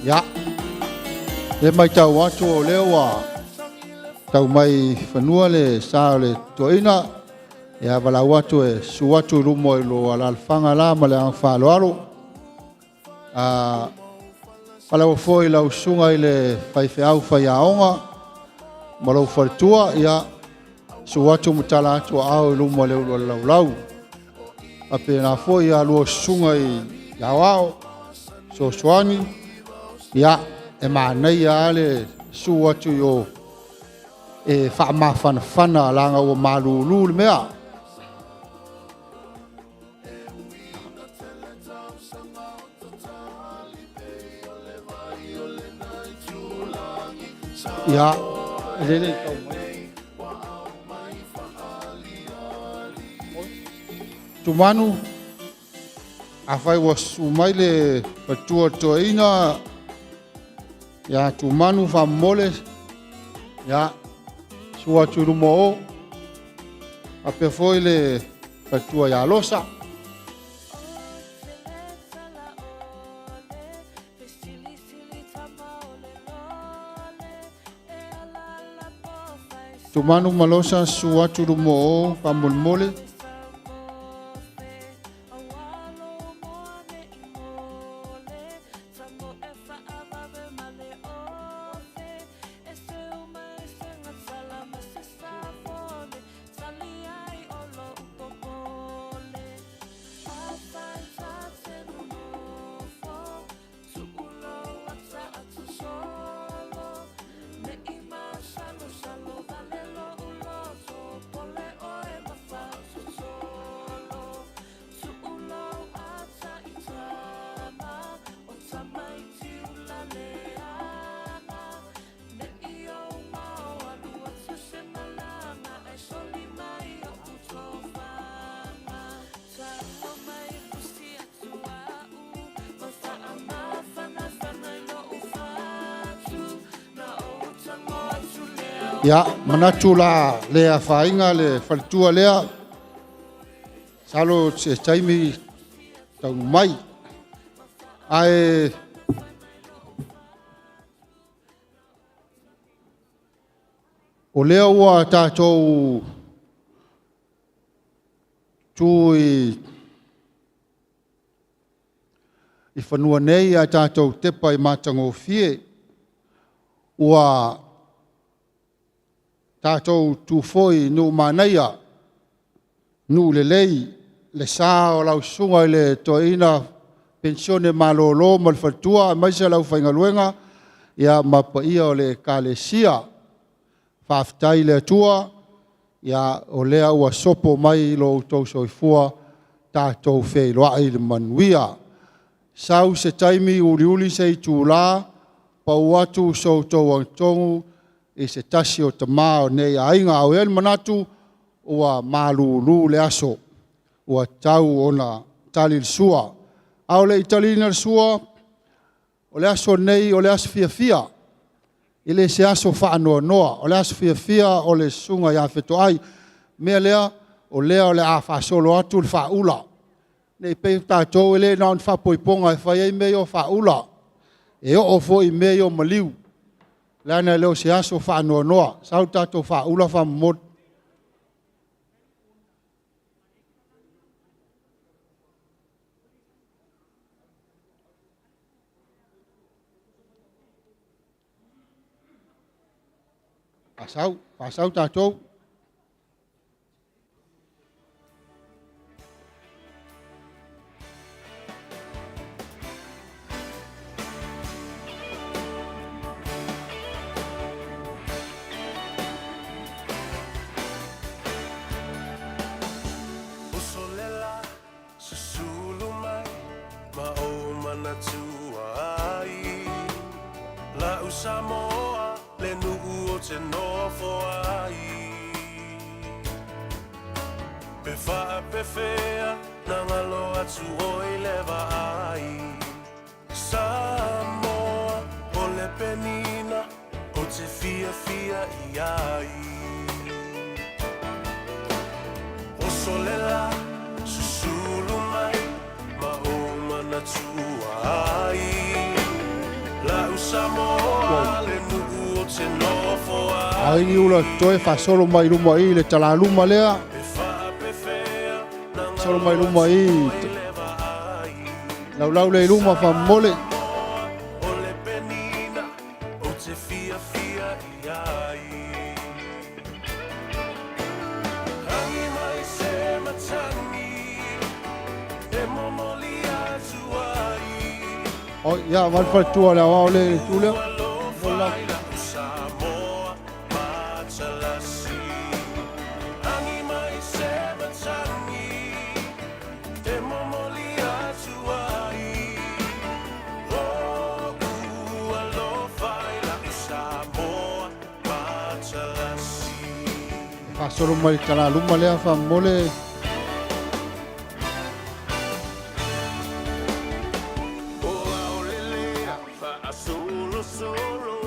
Ia, e matau atu o lea ua tau mai fanua le sa o le toeaina, ia valaau atu e susu atu i luma i lo alaalafaga la ma le agaga faaaloalo. Valaau foi i lau susuga i le faifeau faiaoga ma lou faletua, ia susu atu ma tala atu aao i luma o le ulu o le laulau. Faapena foi ia lua susuga i aoao, fesoasoani, ia e manaia lava le susu atu i o e faamafanafana leaga ua malulu le mea. Ia, e le le tau mai. Tumanu, afai ua susu mai le faletua o le toeaina, ia Tumanu faamolemole, ia susu atu i luma o, faapea foi le faletua ia Losa. Tumanu ma Losa susu atu i luma o faamolemole. Ia, manatu la le afaina le faletua lea, masalo se taimi taunuu mai. Ae o lea ua tatou tu i fanua nei ae tatou tepa i matagofie, ua Tatou tu foi i nuu manaia, nuu lelei, le sa o lau susuga i le toeaina penisione malolo ma le faletua aemaise le aufaigaluega ia ma paia o le Ekalesia. Faafetai i le Atua o lea ua sopo mai lo outou soifua tatou feiloai i le manuia. Sau se taimi uliuli se itula pau atu so outou agatogi i se tasi o tama o lenei aiga. Ae ua i ai le manatu ua malulu le aso ua tatau ona tali le sua. A o le i taliina le sua, o le aso lenei o le aso fiafia, e le o se aso faanoanoa, o le aso fiafia o le susuga ia Fetoai. O le mea lea, o lea o le a faasolo atu le faaula. Ne i pei o tatou e le na o ni faaipoipoga e fai ai mea ia o faaula, e oo foi i mea ia o maliu, leaga e le o se aso faanoanoa. Sau le tatou faaula faamolemole. Faasau, faasau tatou. Uso le la, susulu mai ma ou manatua ai. La'u Samoa le nuu ou te nofo ai. Pe faapefea na galo atu oe i le vaai. Samoa o le penina ou te fiafia i ai. Oso le la, susulu mai ma ou manatua ai. La'u Samoa le nuu ou te nofo A ai. o ai ni ula totoe faasolo mai i luma i le talaluma lea. Pe faapefea na Faasolo galo mai luma atu i oe i le vaai. laulau lea i luma faamolemole. Samoa o le penina ou te fiafia i ai. Agi mai se matagi e momoli atu ai. O, ia, vaai le faletua o le aoao lea i le itu lea. Alofa Mola. i la'u Samoa matalasi. Agi mai se matagi e momoli atu ai. O'u alofa i la'u Samoa matalasi. Faasolo mai le talaluma lea faamolemole. O aolelea faasolosolo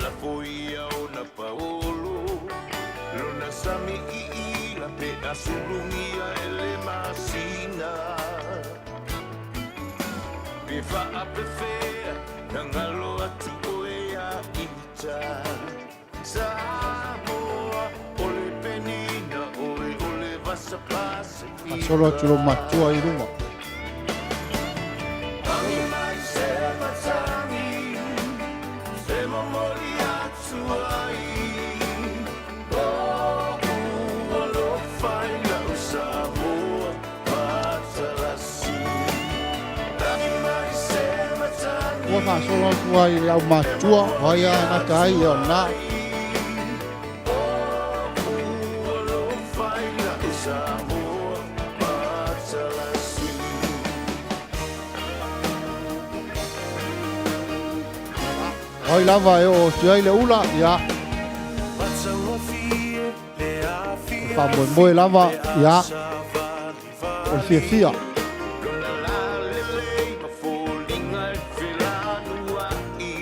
lafo ia ona paolo lona sami iila pe asulugia e le masina pe faapefea na galo atu oe ia ita Samoa o le penina oe o le vasa Faasolo atu Pasifika. i lou matua i luma. Agi mai se matagi e momoli atu ai. O'u alofa i la'u Samoa matalasi. Agi mai se Ua matagi faasolo atu ai i le e aumatua, o momoli ai a gata atu ai, ia o lena. ai. O'u alofa i la'u Samoa matalasi. O ai lava e oo atu ai le ula, ia, Matagofie le o le afiafi faamoemoe lava, pe ia, a o le savalivali fiafia. Lona lalelei ma foliga e felanua'i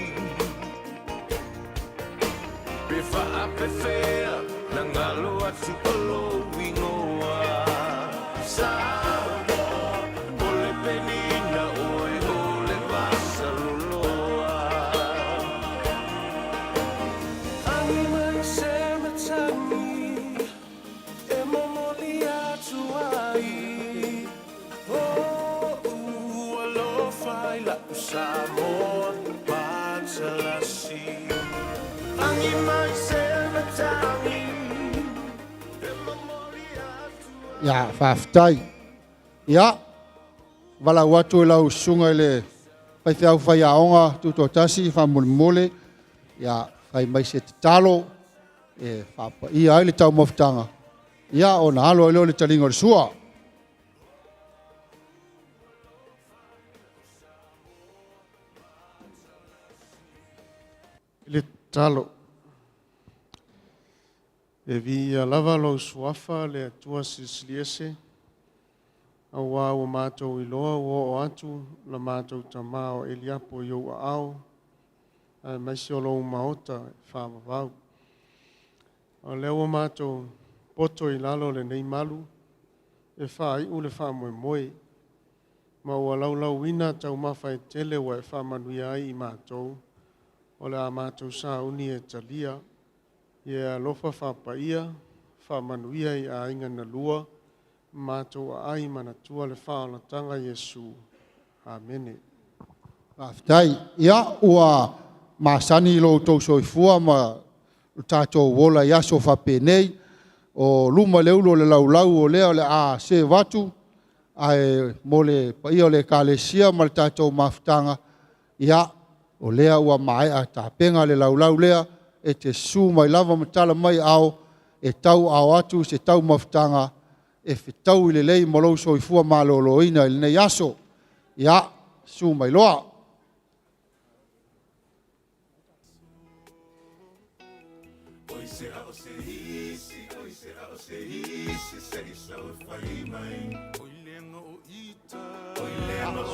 Pe faapefea na galo atu o lou igoa Samoa o le penina oe o le vasaloloa Agi mai se matagi e momoli atu ai. O'u alofa i la'u Samoa matalasi. Agi mai se matagi Ia, faafetai. Ia, valaau atu i lau susuga i le faifeau faiaoga tutoatasi faamolemole, ia, fai mai se tatalo e faapaia ai le taumafataga, ia, ona alo ai lea o le taliga o le sua. I le tatalo. E viia lava lou suafa le Atua Silisili Ese, auā ua matou iloa ua oo atu la matou tamā o Eliapo i ou aao, aemaise o lou maota e faavavau. O lea ua matou poto i lalo o lenei malu e faaiu le faamoemoe, ma ua laulauina taumafa e tele ua e faamanuia ai i matou, o le a matou sauni e talia. Ia e alofa faapaia, faamanuia i aiga na lua, matou aai manatua le faaolataga Iesu. Amene. Faafetai. Ia, ua masani lo outou soifua ma lo tatou ola i aso faapenei. O luma i le ulu o le laulau o lea o le a serve atu, ae mo le paia o le Ekalesia ma le tatou mafutaga, ia, o lea ua maea tapena le laulau lea, e te susu mai lava ma tala mai aao e tauaao atu se taumafataga e fetaui lelei ma lou soifua maloloina i lenei aso. Ia, susu mai loa.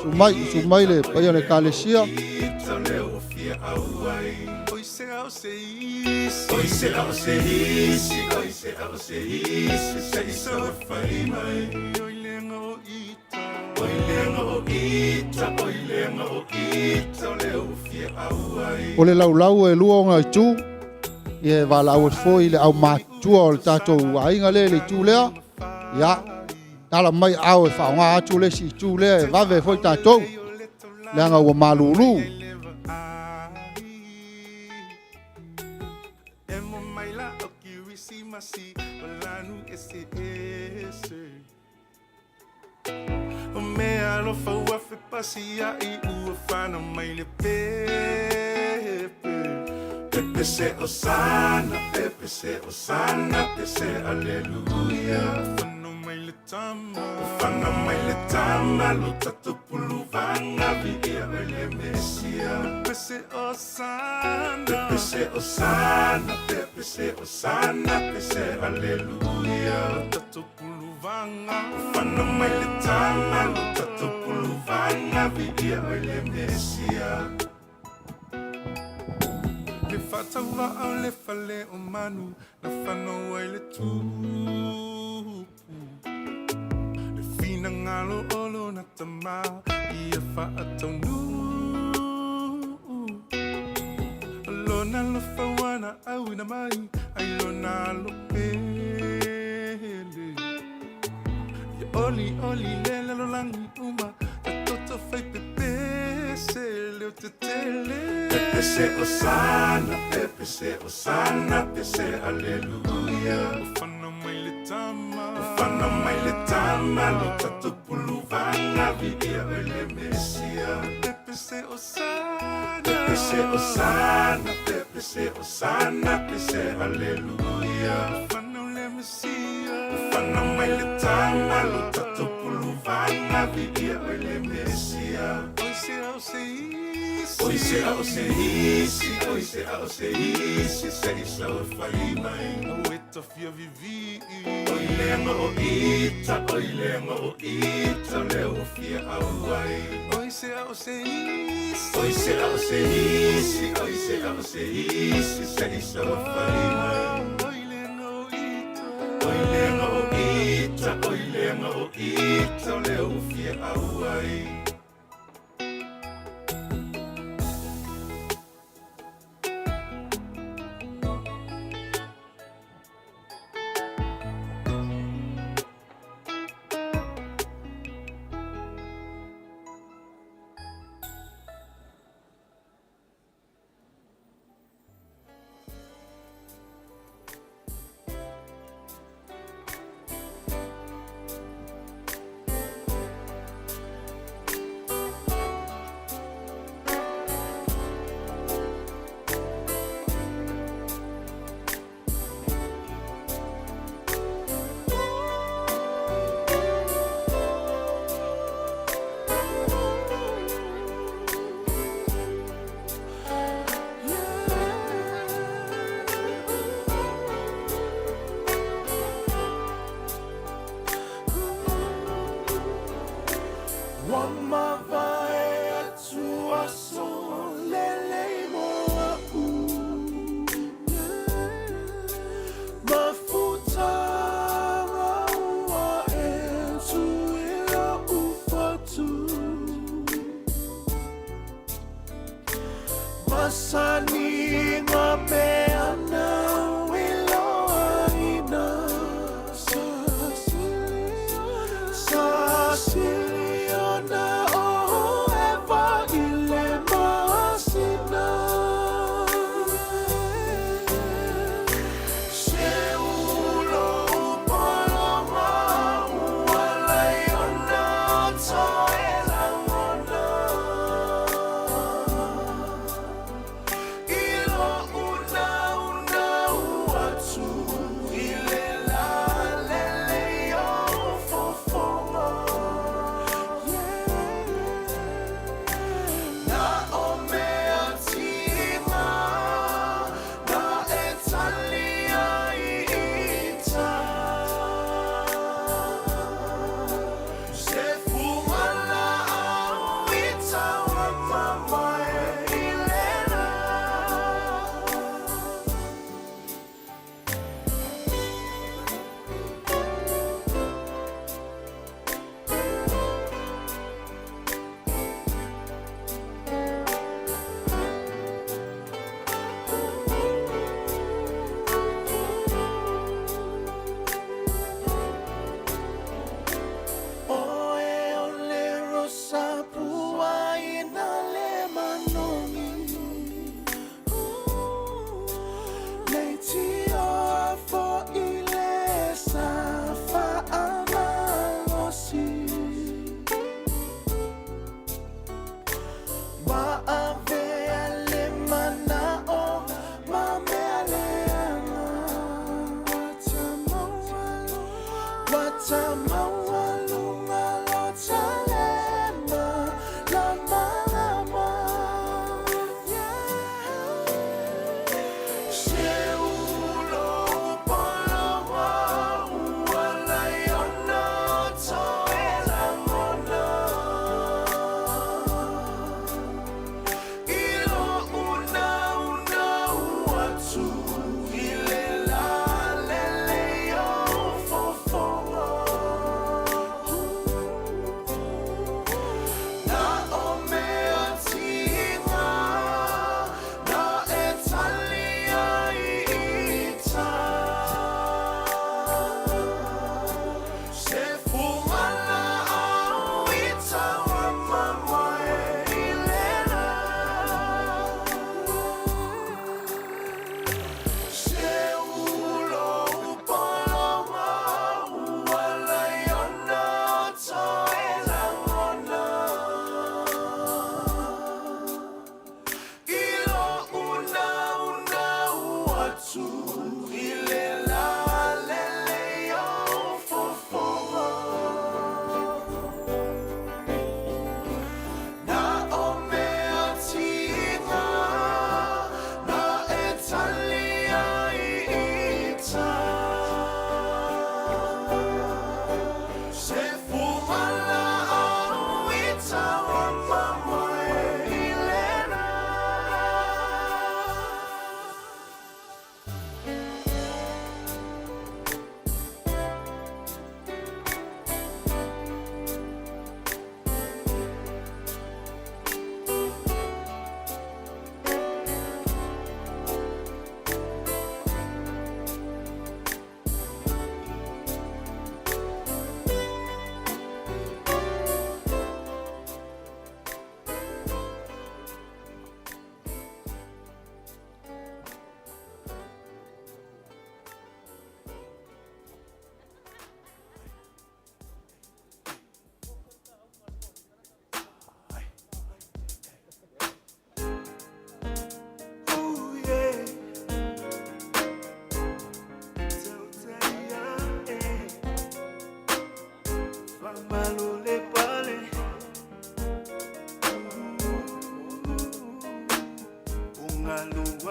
Susu mai, susu mai le paia o le Ekalesia. O le laulau e lua ona itu, ia e valaau atu foi i le aumatutua o le tatou aiga lea i le itu lea, ia, tala mai aao e faaaoga atu le isi itu lea e vave ai foi tatou, leaga ua malulu.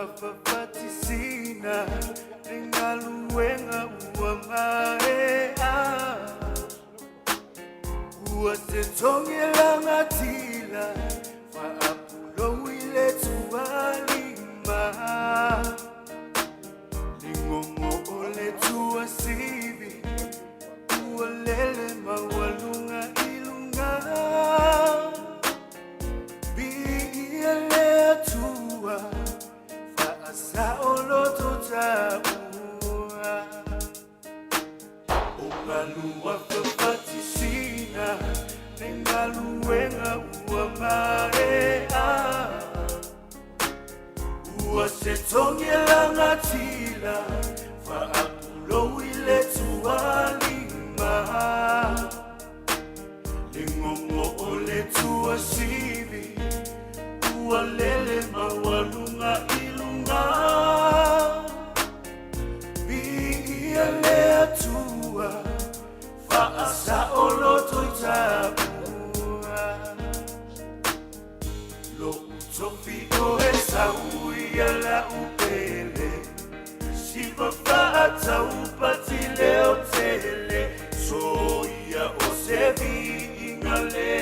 Fafafatisina le galuega ua maea. Ua se togi lagatila faapulou i le tualima. Ligogo o le tuasivi ua lele maualuga i luga. Viia le Atua faasaoloto taua. O galua fafatisina le galuega ua maea. Ua se togi lagatila faapulou i le tualima. Ligogo o le tuasivi ua lele maualuga i luga. Viia le Atua faasaoloto i taua. Lo'u tofi o e sauia la'u pele siva faataupati leo tele soia o se viiga le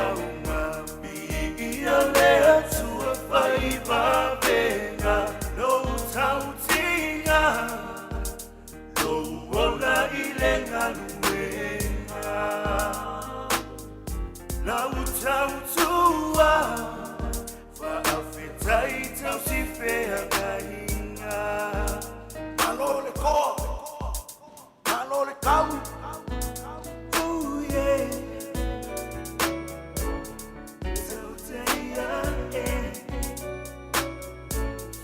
auga viia le Atua faivavega lou tautiga lou ola i le galuega lau tautua faafetai tausifeagaiga. Malo le toa, malo le tau. Ooh, yeah. Tauteia, eh.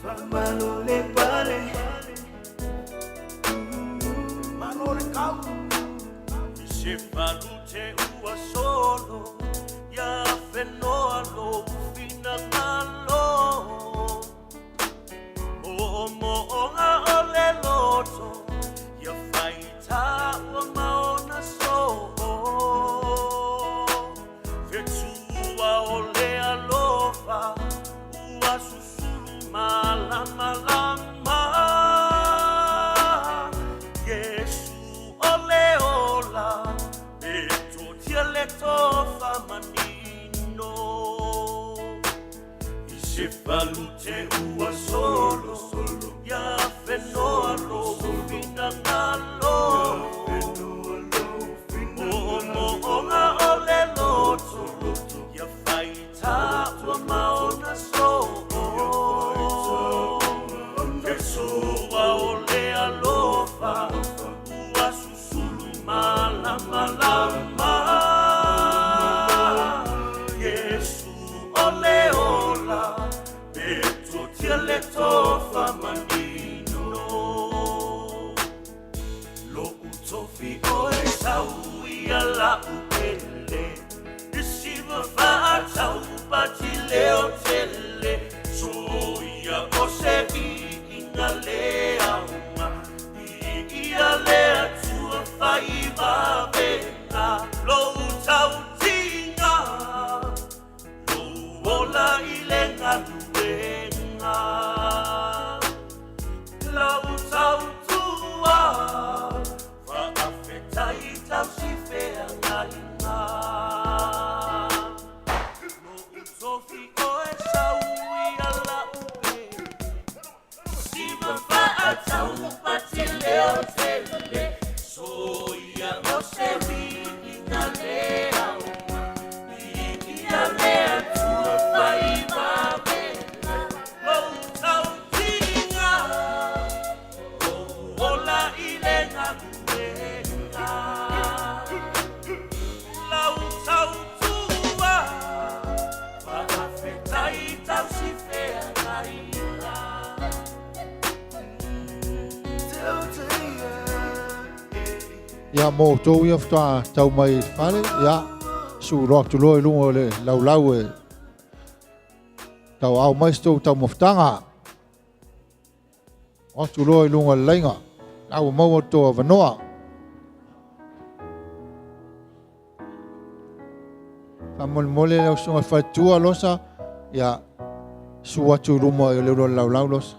Faamalo le pale. Malo le kau. Se falute ua solo ia fenoa lou finagalo o mooga o le loto ia faita ua maona soo fetua o le alofa ua susulu malamalama Iesu o le ola e totia le tofa manino i se falute ua solo ia fenoa lou finagalo o mooga o le loto ia faita ua maona soo fesoa o le alofa ua susulu malamalama Iesu o le ola e totia le tofa manino lo'u tofi o e sauia la'u pele isiva faataupati leo tele soia o se viiga le auga viia le Atua faivavega lou tautiga lou ola i le galuega lau tautua faafetai tausifeagaiga lo'u tofi o e sauia la'u pele siva faataupati leo tele soia o se viiga le auga viia le Atua faivavega lou tautiga lou ola i le galuega lau tautua faafetai tausifeagaiga. Tauteia, eh. Ia mo outou ia faatoa tau mai i le fale, ia, sulo atu loa i luga o le laulau e tauaao mai se tou taumafataga. O atu loa i luga o le laiga. La ua maua outou avanoa. Faamolemole lau susuga i le faletua Losa, ia, susu atu i luma o le ulu o le laulau Losa.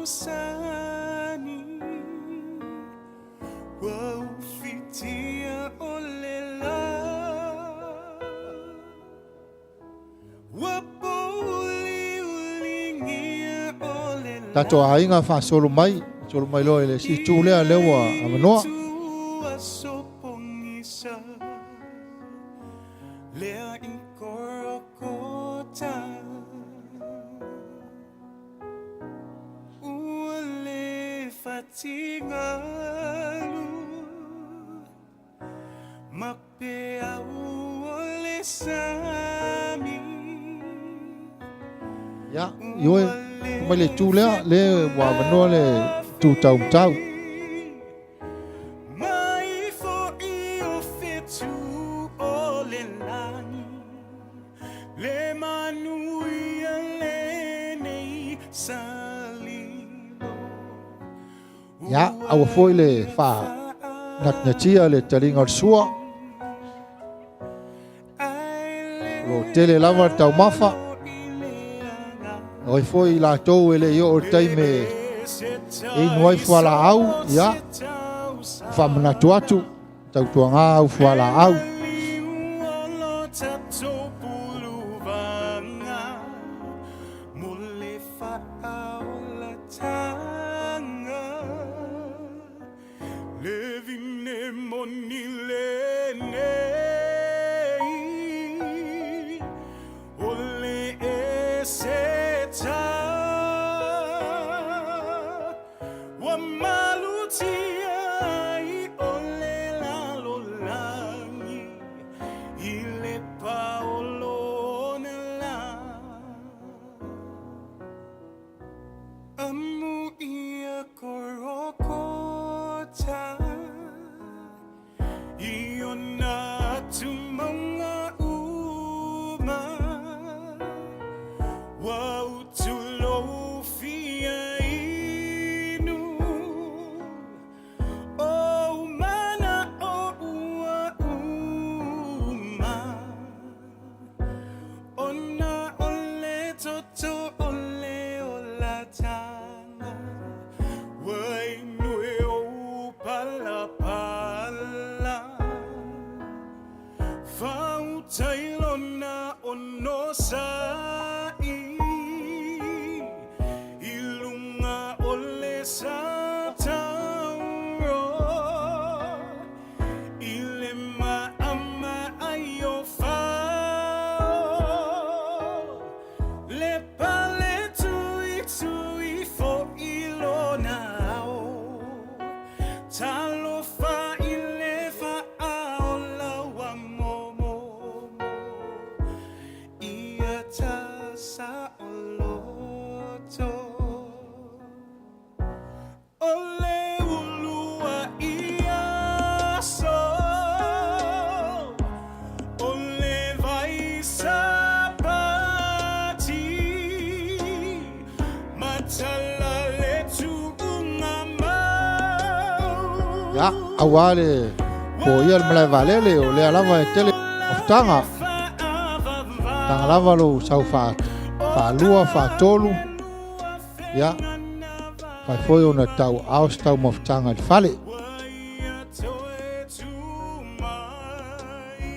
Sani Ua ufitia o le la Ua pouliuligia o le Tatou aiga faasolo mai, solo mai loa i le isi itu lea, lea ua avanoa. Itu aso pogisa Lea i Korokota Ua le fatigalu Ma peau o le sami Ia, ioe, mai le itu lea, lea ua avanoa le itu taumatau. Mai fo'i o fetu o le lagi Le manuia lenei salilo Ia, aua foi le faanatinatia le taliga o le sua. O lo o tele lava le taumafa. O ai foi i latou e le i oo i le taimi e inu ai fualaau, ia, faamanatu atu, tautuaga au fualaau. Le moni lenei O le eseta Ua malutia ai o le lalolagi I le paolo ona la Amu ia Korokota I ona tumauga uma Ua utulofia inu O mana'o ua uma Ona o le toto o le olataga Ua inu e ou palapala Fautai lona onosa'i I luga o le satauro I le maamaai o fao Le pale tuitui fo'i lona ao Talofa i le faaola ua momomo Ia ta saoloto O le uluai aso O le vai Sapati Matala le tuuga mau Ia, aua le poia le malae vaalele, o lea lava e tele mafutaga. Taga lava lou sau faalua, faatolu, ia, mafai foi ona tauaao se taumafataga i le fale. Ua ia toe tu mai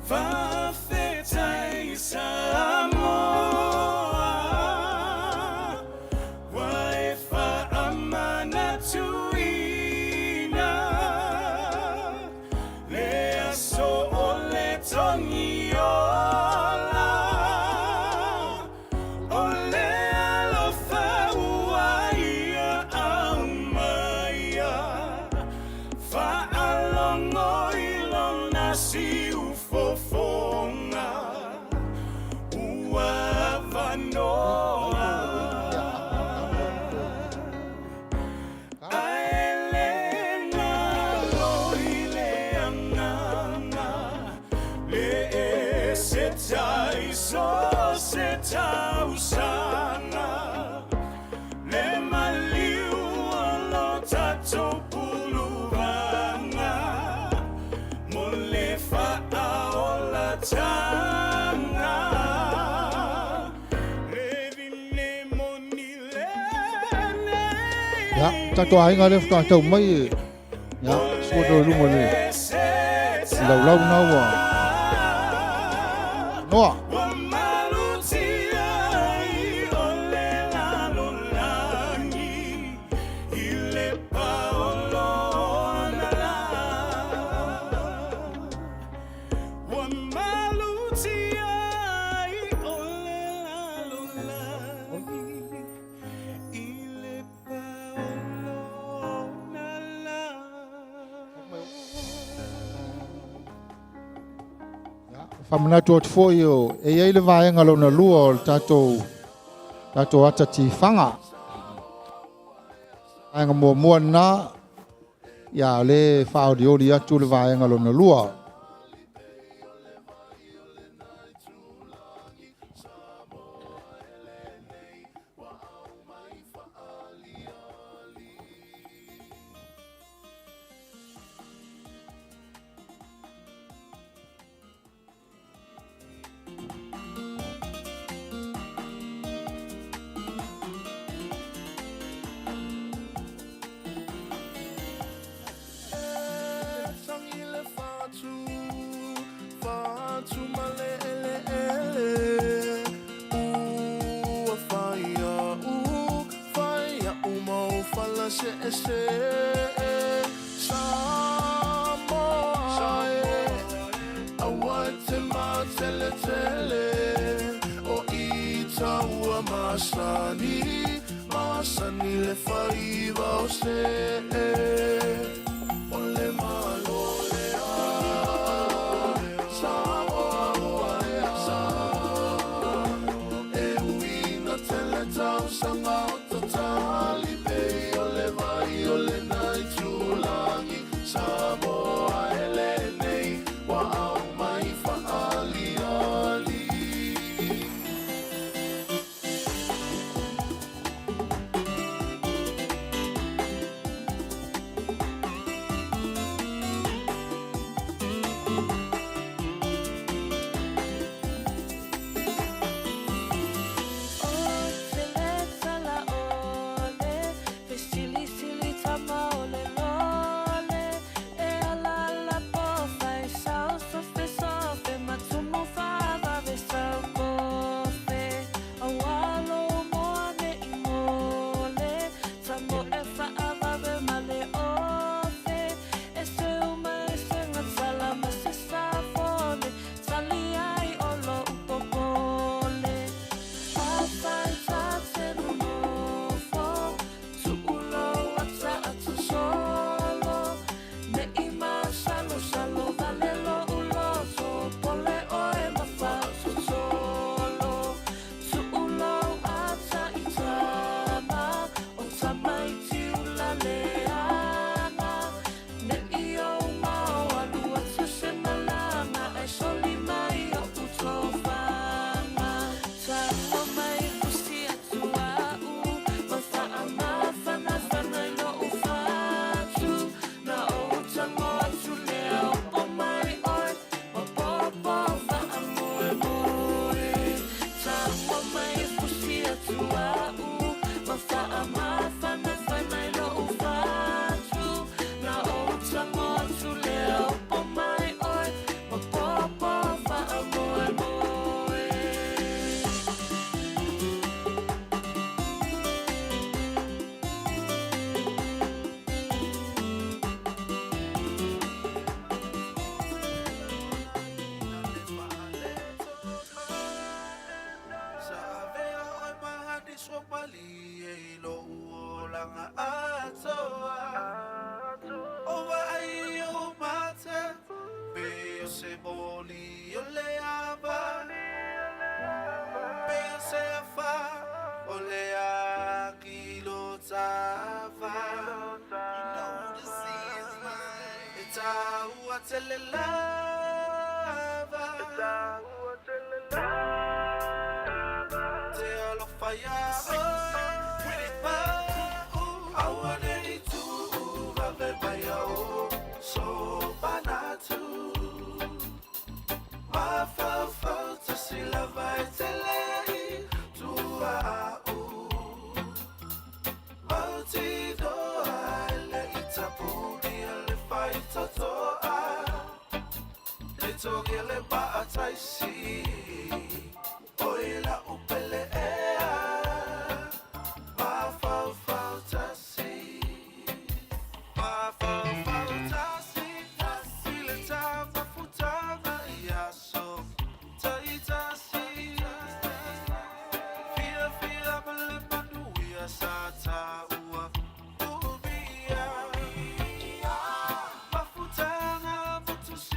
Faafetai Samoa Ua e faamanatuina Le aso o le togiola O le alofa ua ia aumaia Faalogo i lona siufofoga Ua avanoa Ae le galo i le agaga Le eseta i so o se tausaga Le maliu o lo tatou puluvaga Mo le faaolataga Le vine moni Ia, tatou aiga lea faatoa tau mai e, ia, sua tau i luga o le laulau na ua noa. Faamanatu atu foi o e i ai le vaega lona lua o le tatou tatou ata tifaga. Vaega muamua lena, ia o lea e faaolioli atu le vaega lona lua.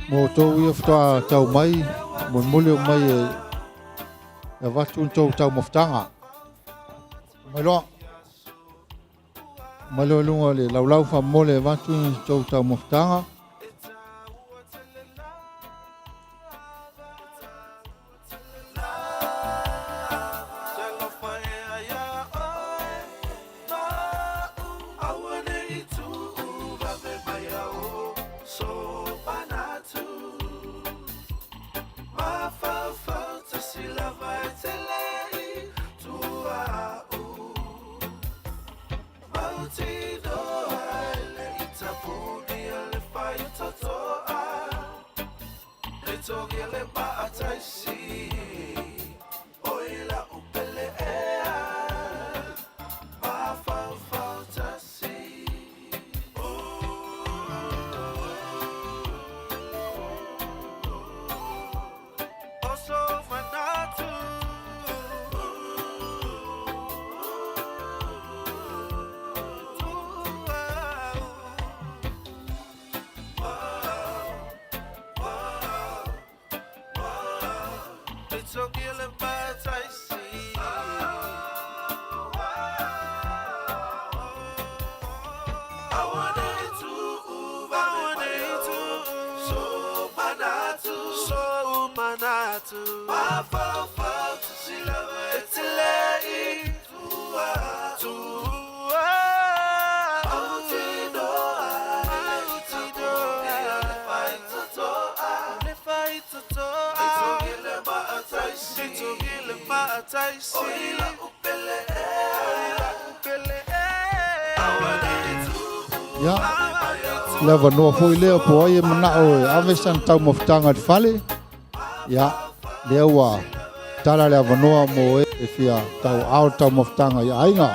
Mo outou ia faatoa tau mai, molimoli o mai e avatu ni tou taumafataga. Mai loa. Mai loa i luga o le laulau faamolemole e avatu ni tou taumafataga. Ia, le avanoa foi lea po o ai e manao e ave sana taumafataga i le fale, ia, lea ua tala le avanoa mo e e fia tauaao le taumafataga i aiga.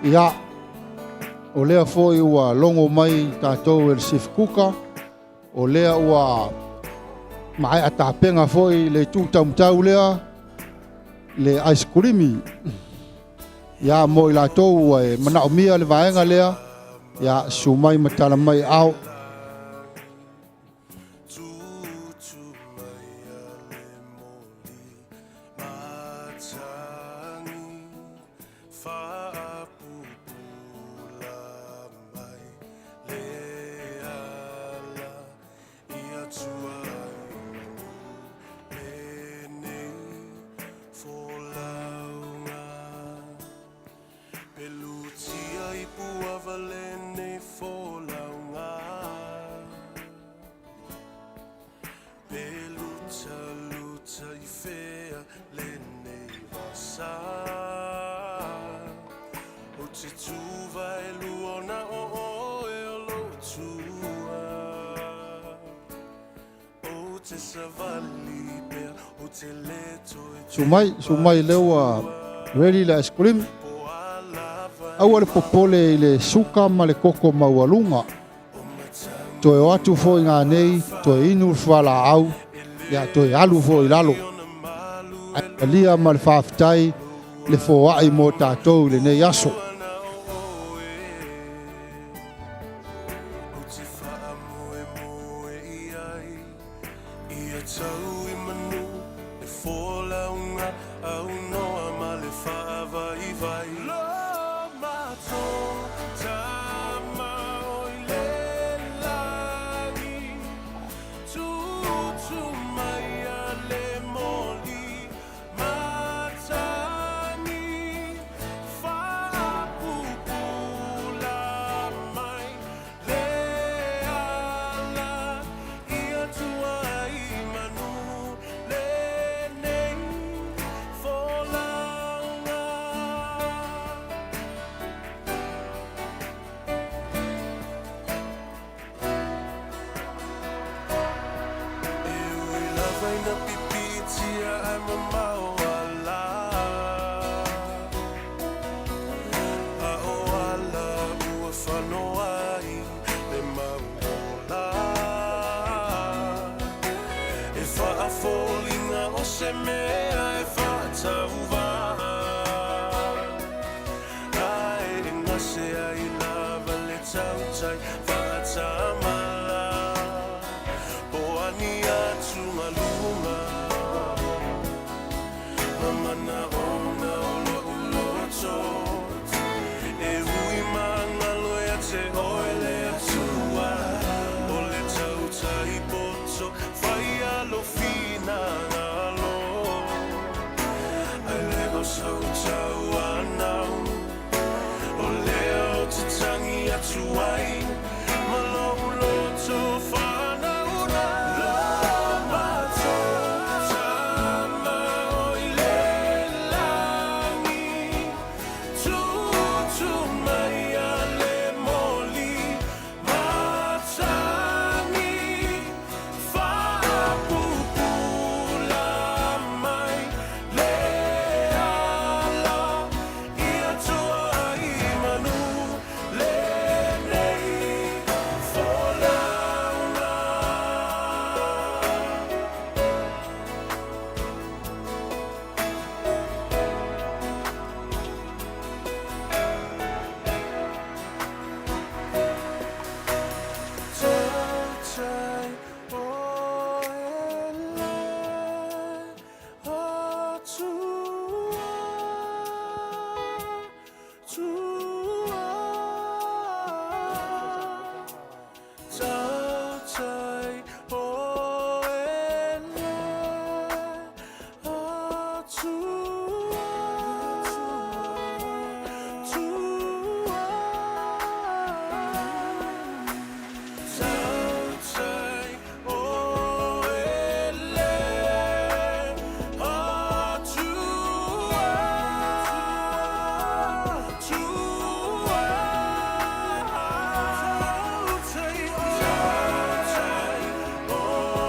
Ia, o lea foi ua logo mai tatou e le Sifu Kuka, o lea ua maea tapena foi le itu taumatau lea, le aisikulimi. Ia, mo i latou ua e manaomia le vaega lea, ia, susu mai ma tala mai ao. Susu mai, susu mai lea ua ready le ice cream. Aua le popole i le suka ma le koko maualuga. Toe o atu foi nanei, toe inu le fualaau, ia toe alu foi i lalo. Ae talia ma le faafetai le foai mo tatou i lenei aso. Pipiitia ae mamao ala A o ala ua fano ai le mau ola E faafoliga o se mea e faatauvaa Ae e gase ai lava le tautai faatamala Po o ni atugaluga Ma manaoga o lo'u loto E ui magalo ia te oe le Atua O le tautai poto faia lou finagalo Ae le o sou tauanau O lea ou te tagi atu ai Ma lou loto faanaunau Lo matou Tama o i le lagi Tutu mai a le moli Matagi Faapupula mai le ala Ia toa ai manu lenei folauga. Tautai oe le Atua, Tua. Tautai oe le Atua, Tua. Tautai oe le Atua, Tua. Tautai oe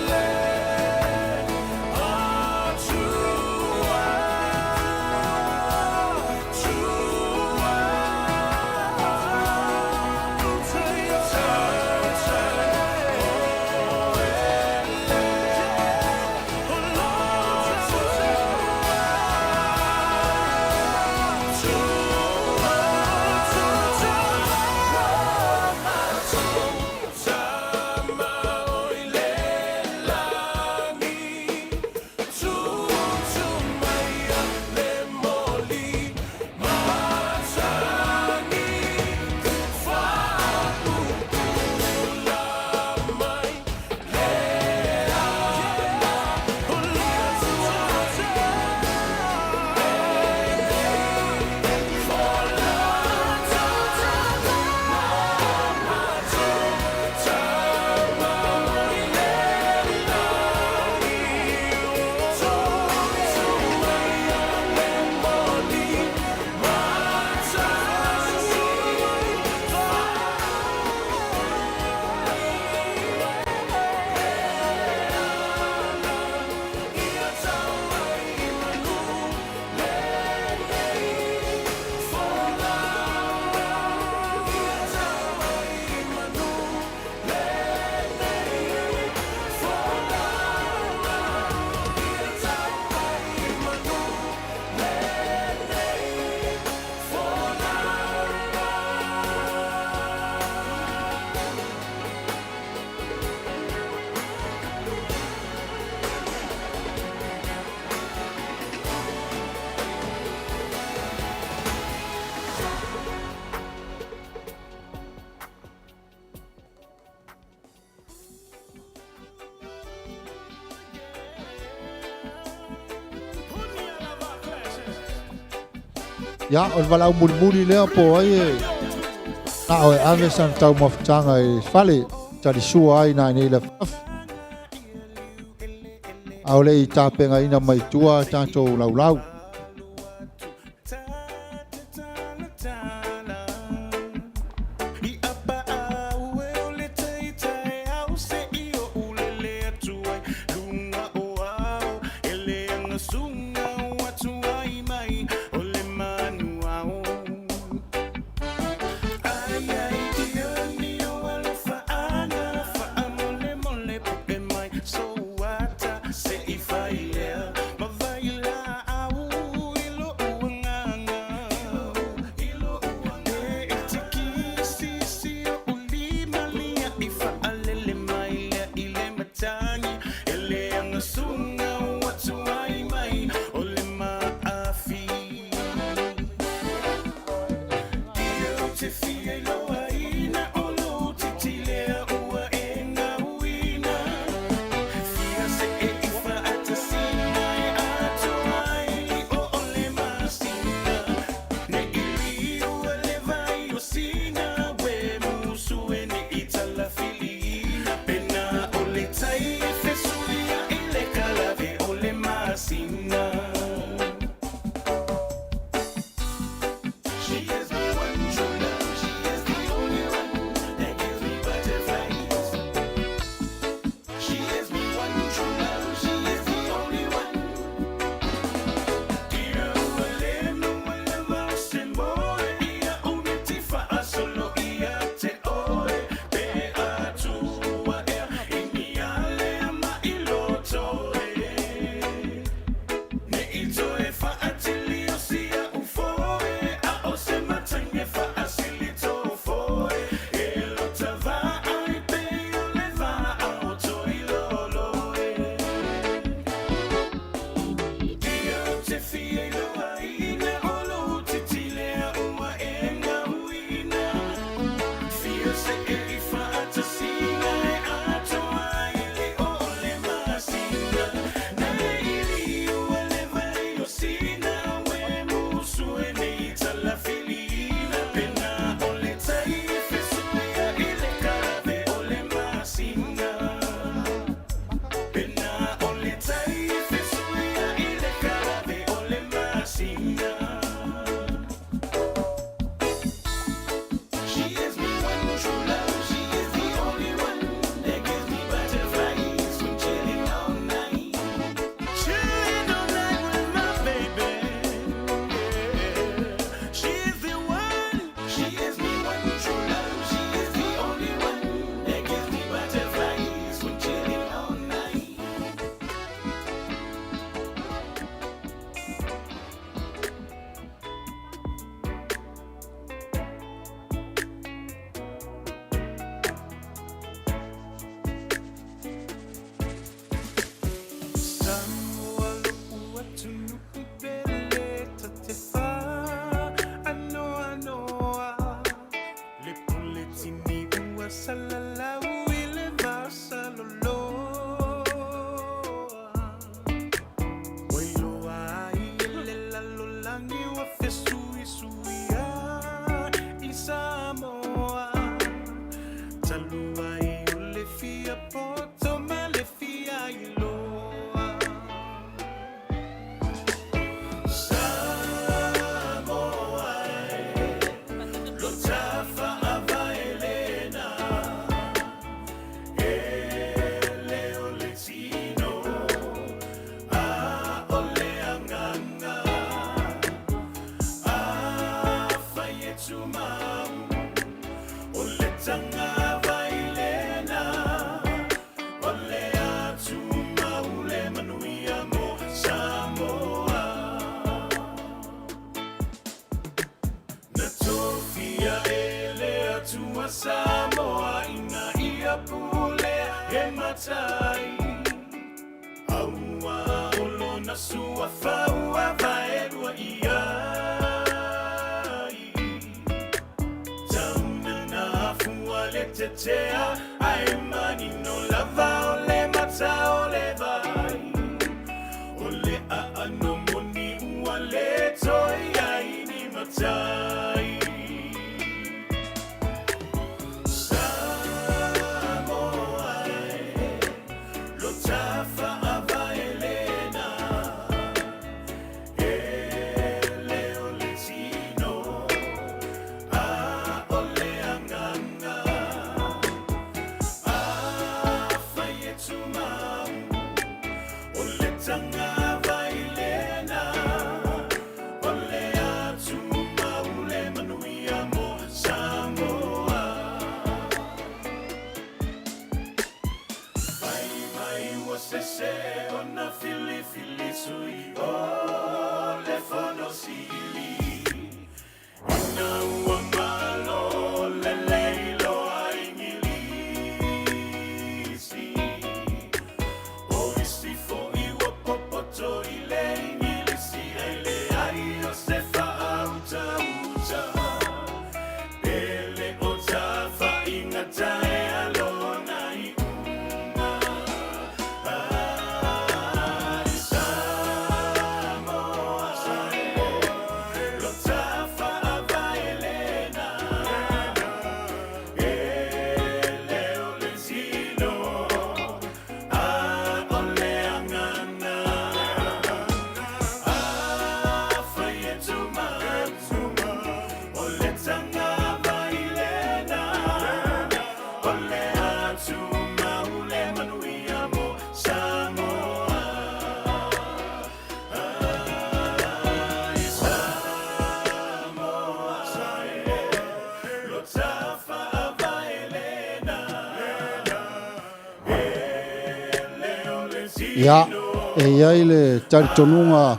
le Atua, Tua. Ia, o le valaau mulimuli lea po o ai e na o e ave sana taumafataga i le fale, talisua ai nainei le afiafi. A o le i tapenaina mai tua tatou laulau. Ia, e i ai le talitonuga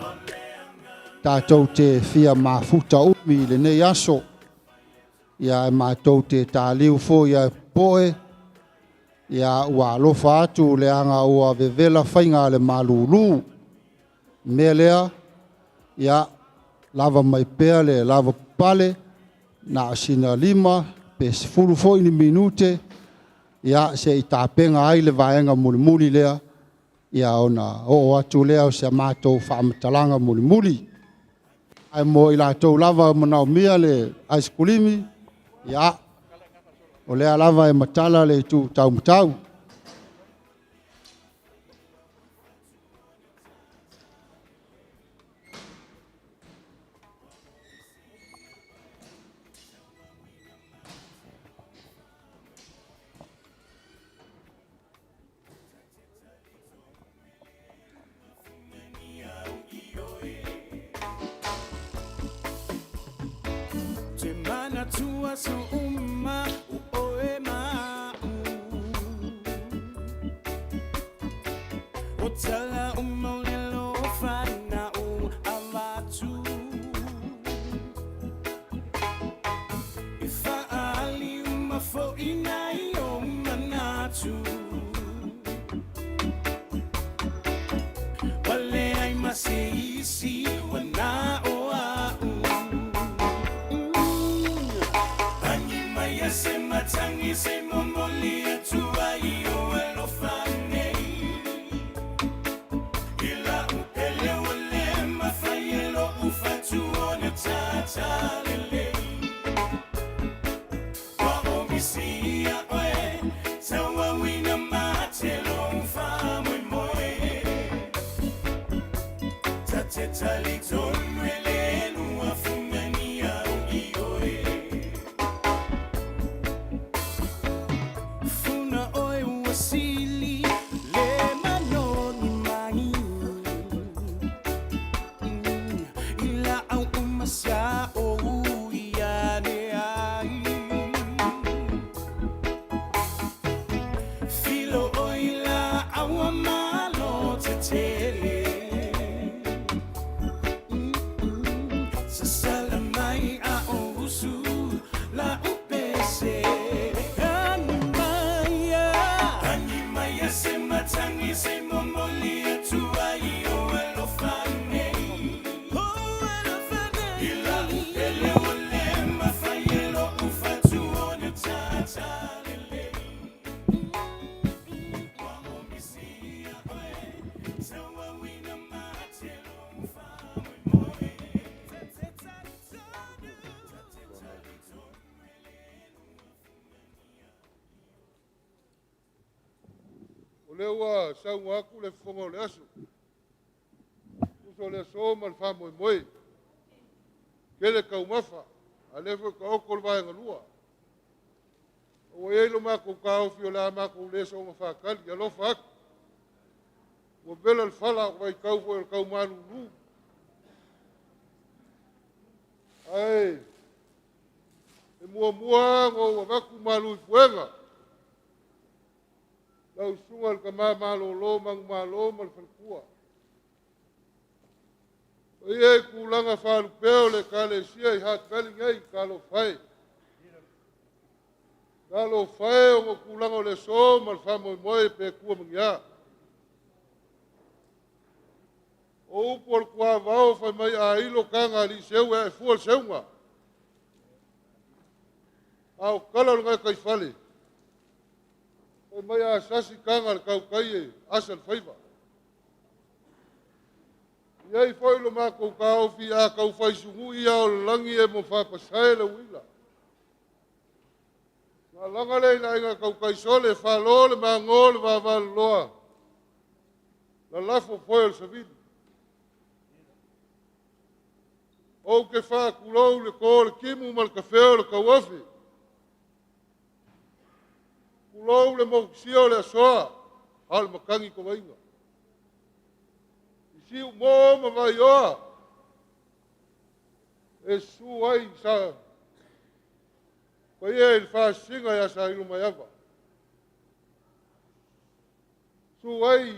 tatou te fia mafuta umi i lenei aso. Ia, e matou te taliu foi ae popoe, ia ua alofa atu leaga ua vevela faiga a le malulu. Mea lea, ia, lava mai pea le lavapapale, na o sina 5 pe 10 foi ni minute, ia, se i tapena ai le vaega mulimuli lea, ia ona oo atu lea o si a matou faamatalaga mulimuli. Ae mo i latou lava manaomia le aisikulimi, ia, o lea lava e matala le itu taumatau. O lea ua saunoa atu le fofoga o le aso, uso o le aso ma le faamoemoe, tele taumafa, a o lea foi ua taoto le vaega lua. Ua i ai lo matou taofi o le a matou le soona faatali, alofa atu. Ua vela le fala a o vaitau foi o le tau malulu. Ae e muamua ona ou avatu malu i puega lau susuga i le tama malolo manumalo ma le faletua. O ia i tulaga faalupea o le Ekalesia i Hat Valley nei, talofa e. Talofa e ona o tulaga o le aso ma le faamoemoe pe tua ma ni a. O upu o le tuavao fai mai a ilo taga a alii seu e ae fua le seuga. A o tala o le gataifale, fai mai a sasi taga a le tautai e asa le faiva. E i ai foi lo matou taofi a tau fai sugui ao le lagi e mo fapasae le uila. Na laga lea i le aiga tautai sole, falo le mago le vavaloloa, lalafo foe o le savili. Ou te faatulou le to o le timu ma le tafea o le tauofe. Tulou le motusia o le asoa, a o le matagi tovaiga. I Siumo ma Vaioa, e susu ai sa Paia i le faasisiga ia Sailumaiava. Susu ai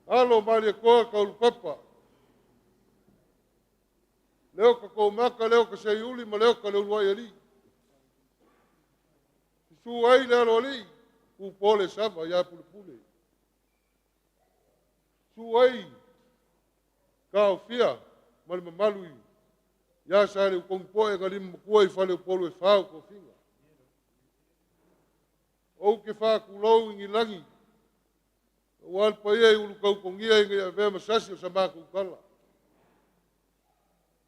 alo o Malietoa Taulupapa, Leota Toomata, Leota Seiuli ma Leota Leuluaialii. Susu ai le aloalii, Tupo le Sava ia Pulepule. Susu ai Taofia ma le mamalu ia Saleutogipoe na lima matua i faleupolu e fa o tofiga. Ou te faatulou i lagi, aua le paia i Ulutautogia ina ia avea ma sasi o sa matou tala.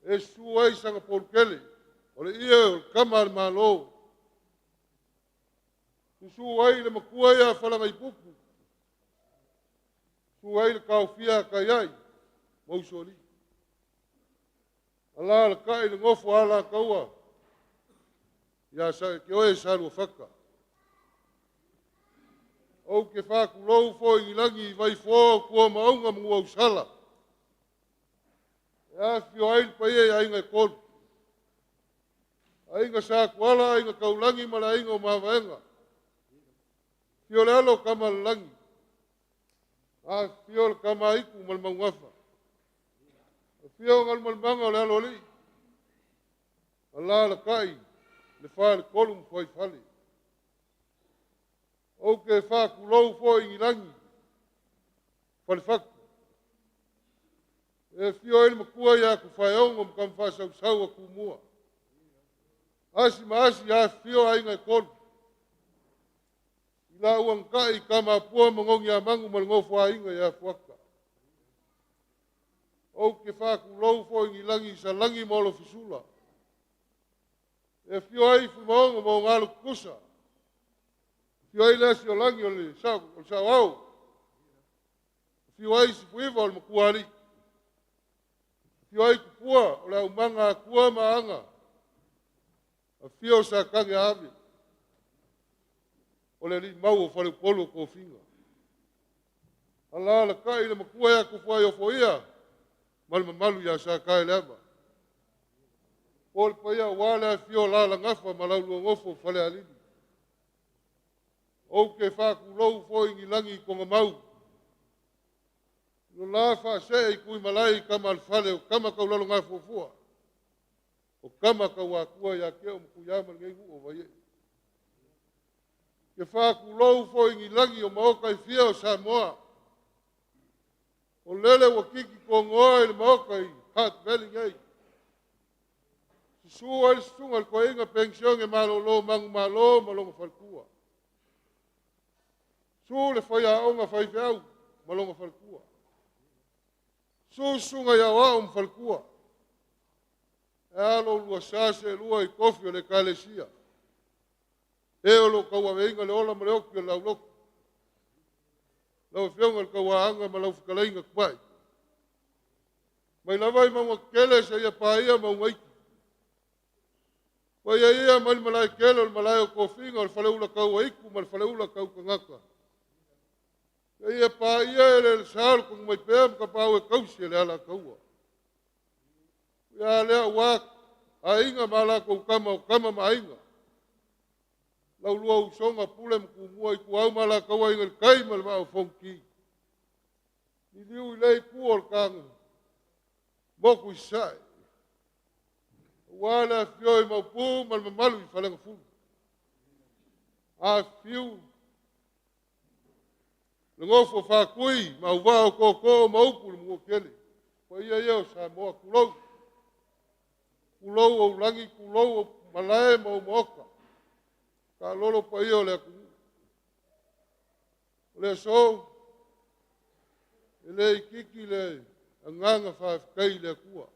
E susu ai Sagapolutele, o le ie o le tama a le Malo. Susu ai le matua ia Falagaipupu, susu ai le taofia a Taiai ma Usoalii. Alaalatai le nofo a Alataua ia te oe Saluafata. Ou te faatulou foi i lagi i Vaifoa o Tua ma Auga ma Nuuausala, e afifio ai le paia i aiga e tolu, Aiga Satuala, Aiga Taulagi ma le Aiga o Mavaega. Afio le alo o Tamalelagi, afifio le Tamaitu ma le Maugafa, afio Galumalemana o le Aloalii, alaalatai le faletolu ma fuaifale. Ou te faatulou foi i lagi Falefatu, e afio ai le matua ia Tufaeogo ma tama faasausau a Tumua. Asi ma asi afifio aiga e tolu, i laua na tai Tamapua ma Nogiamanu ma le nofoaiga ia Fuata. Ou te faatulou foi i lagi i Salagi ma Olofisula, e afio ai Fuimaono ma ona alo tutusa, afio ai le Asiolagi o le Saoao, afio ai Sifuiva o le Matualii, afio ai Tupua o le aumaga Atua ma Aga, afio Satani Aave, o le alii mau o faleupolu o tofiga. Alaalatai le matua ia Tufuaiofoia ma le mamalu ia Sataeleava. Po le paia aua le afifio o Lalagafa ma Lauluanofo o Falealili. Ou te faatulou foi i lagi i Togamau, lo la faasee i Tuimalae i Tama a le Fale o Tama Taulalogafuafua, o Tama Tauatua ia Teo ma Tuia ma lenei nuu o Vaiee. Te faatulou foi i lagi o maota e fia o Samoa, o lele ua tiki togoa i le maota i Hart Valley nei. Susu ai le susuga i le toeaina penisione malolo manumalo ma lona faletua. Susu le faiaoga faifeau ma lona faletua. Susu susuga i aoao ma faletua. E alo lua sa seelua i tofi o le ekalesia. E o lo o tauaveina le ola ma le oti o le laulotu. Lau Afioga i le Tauaana ma lau fetalaiga Tupai. Mai lava i mauga tetele seia paia mauga iti. Paia ia mai le malae tele o le malae o tofiga o le faleula tauaitu ma le faleula tautagata. Seia paia eleelesa o le Tonumaipea ma Tapaau e tausi e le Alataua. Ia lea ua aiga ma latou tama o tama ma aiga. Laulua usoga Pule ma Tumua Ituau ma Alataua, Aiga i le Tai ma le Vaa o Fonoti. Liliu i lea itu o le ta motu i Sasae, aua le afifio i Maopu ma le mamalu i Faleagafulu. Afifio le nofo Faatui ma auvaa o tootoo ma upu i le Manuatele. Paia ia o Samoa, tulou, tulou ou lagi, tulou ou malae ma ou maota, taalolo paia o le atunuu. O le aso, e le itiiti le agaga faafetai i le Atua.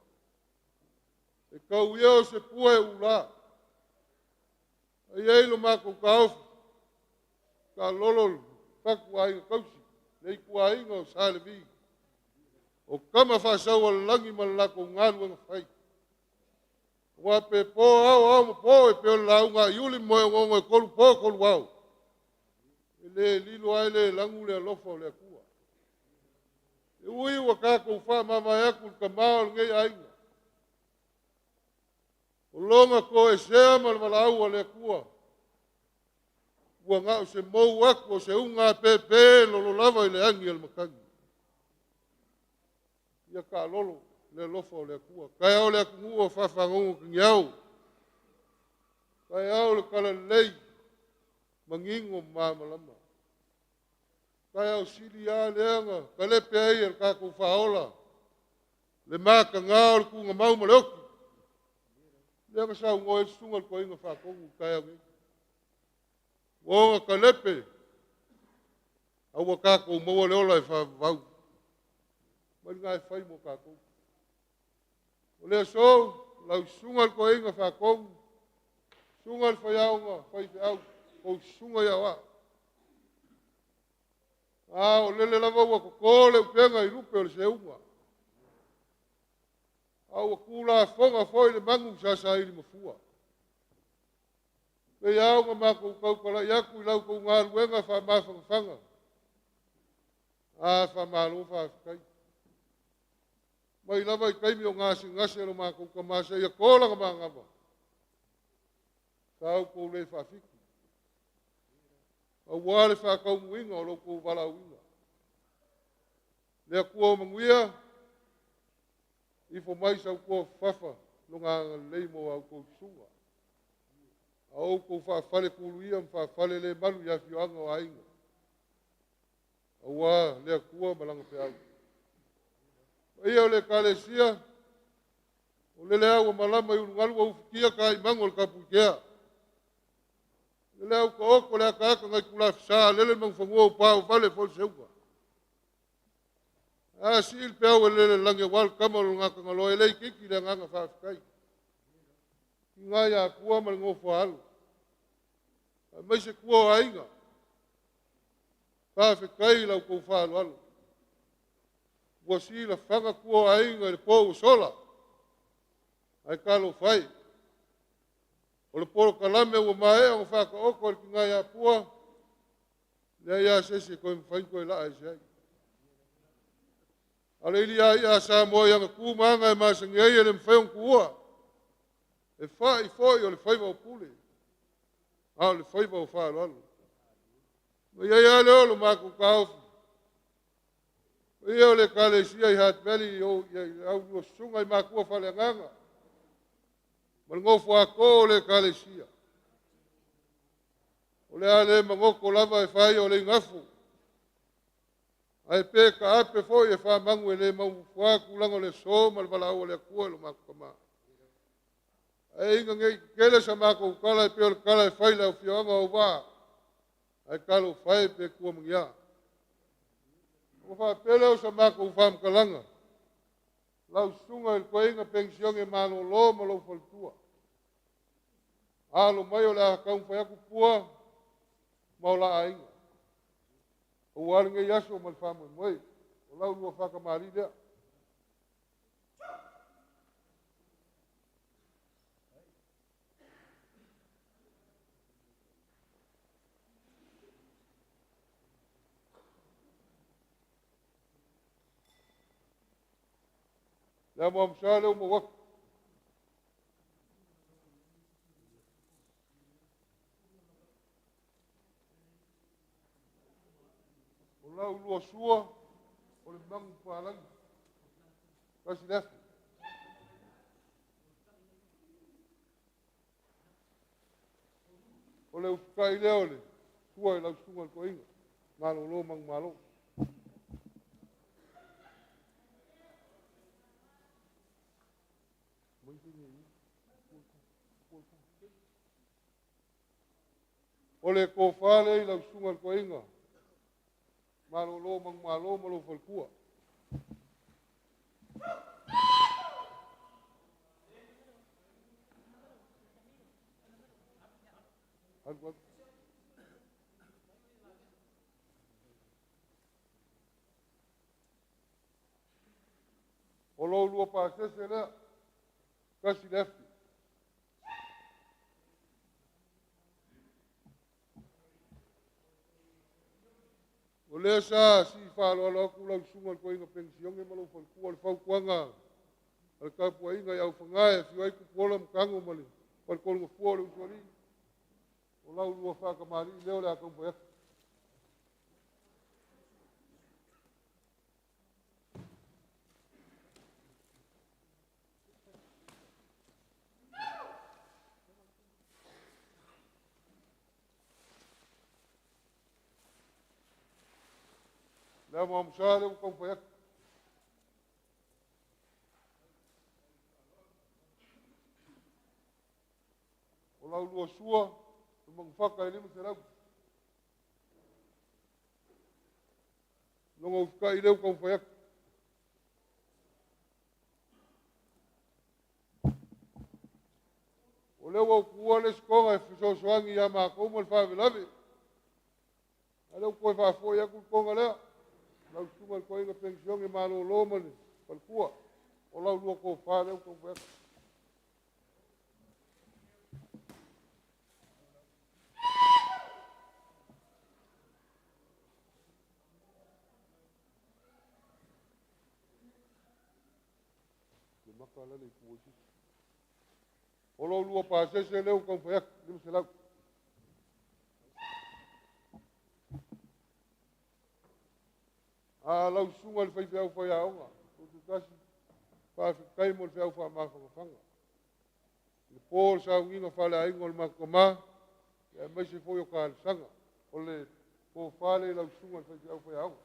E tau ia o se pua e ula, e i ai lo matou taofi, taalolo le fatuaiga tausi, le ituaiga o Sa Levi, o tama faasau o le lagi ma le latou galuega fai. Aua pe po ao, ao ma po, e pei o le lauga a Iuli ma Moeogogo e tolu po, tolu ao. E le lilo ae le lagu le alofa o le Atua. E ui ua tatou faamavae atu le tamā o lenei aiga. O loga toesea ma le valaau a le Atua, ua na o se mou atu o se uga pepe lolo lava i le agi a le matagi. Ia taalolo le alofa o le Atua. Taeao le atunuu o faafagogo tagiao. Taeao le talalelei, manino ma malamalama. Taeao sili lava lea na talepe ai e le tatou faaola le mataga o le tuugamau ma le oti. Lea na saunoa ai le susuga i le Toeaina Faatonu i le taeao nei. Ua ona talepe, a ua tatou maua le ola e faavavau. Mai lena e fai mo tatou. O le aso, lau susuga i le Toeaina Faatonu, susuga i le faiaoga faifeau, kou susuga i aoao. A o lele lava ua toto le upega i lupe o le seuga, a ua tulafoga foi le manu sa saili mafua. E pei lava ona matou tautalai atu i la outou galuega faamafanafana, a faamalo faafetai. Mai lava i taimi o gasegase lo matou tama seia to lana manava, sa outou le faafitu, aua le faataunuuina o lo outou valaauina. Le Atua o manuia, ifo mai sau toa fafafa lona agalelei mo a outou susuga, a outou faafalekuluia ma faafalelemalu i afioaga o aiga, aua le Atua ma lana peau. Paia o le Ekalesia, o lele lava ua malama i ulugalu ua ufitia taimagu o le tapuitea. O lele ua taoto le ataata nai tulafesa, lele le manufanua ua paovale foi le seuga. A sii le peau e lele lagi aua le tama o le Gatagaloa, e le itiiti le agaga faafetai. I ia Pua ma le nofo a alo, aemaise tua o aiga, faafetai i lau tou faaaloalo. Ua silafaga tua o aiga i le po ua sola, ae talofa e, o le polokalame ua maea ona faataoto e le tina ia Pua, leai lava se isi e toe mafai ona toe laa ese ai. A o le iliaia a Samoa i ana tu ma aga e masani ai e le mafai ona tuua, e fai foi o le faiva o pule, a o le faiva o faaaloalo. Ma i ai lava lea o lo matou taofi, o ia o le Ekalesia i Hart Valley, o au susuga i matua faaleagaga, ma le nofo a too o le Ekalesia. O le a le magoto lava e fai o le igafo, ae pe taape foi e faamagu e le maumafua tulaga o le aso ma le valaau a le Atua i lo matou tama. Ae ina ne i tetele sa matou tala e pei o le tala e fai i le afioaga o Auvaa, ae talofa e pe tua ma ni a. Ua faapea lea o sa matou faamatalaga, lau susuga i le toeaina penisione malolo ma lou faletua. Alo mai o le a taumafai atu pua ma o la aiga. Aua lenei aso ma le faamoemoe, o lau lua faakamali lea. Le amoamosa lea ua maua atu. O lau lua sua, o le magu palagi. 1,000. O le ufikai lea o le sua i lau susuga i le toeaina. Malolo manumalo. O le tofa lea i lau susuga i le toeaina, malolo manumalo ma lou faletua. Alu, alu. O lou lua pasese lea, 1,000. O lea sa si faaaloalo atu lau susuga i le toeaina penisione ma lou faletua, o le fautuaga A le tapuaiga i Aufaga e afio ai Tupuola ma Tago ma le Faletolugafua o le Usoalii, o lau lua faatamalii lea o le a taumafai atu. Le amoamosa lea ua taumafai atu. O lau lua sua, o manufata e 500. Logo usitai lea ua taumafai atu. O lea ua ou tuua le isi toga e fesoasoani ia matou ma le faalavelave. A lea ua toe faafoi atu le toga lea. Lau susuga i le toeaina penisione malolo ma le faletua. O lau lua tofa lea ua taumafai atu. O lou lua pasese lea ua taumafai atu, 500. A lau susuga i le faifeau faiaoga, Soosootasi, faafetai mo le feau faamafanafana. I le po o le sauniga faaleaiga o le matou tama, aemaise foi o talosaga. O le tofa lea i lau susuga i le faifeau faiaoga.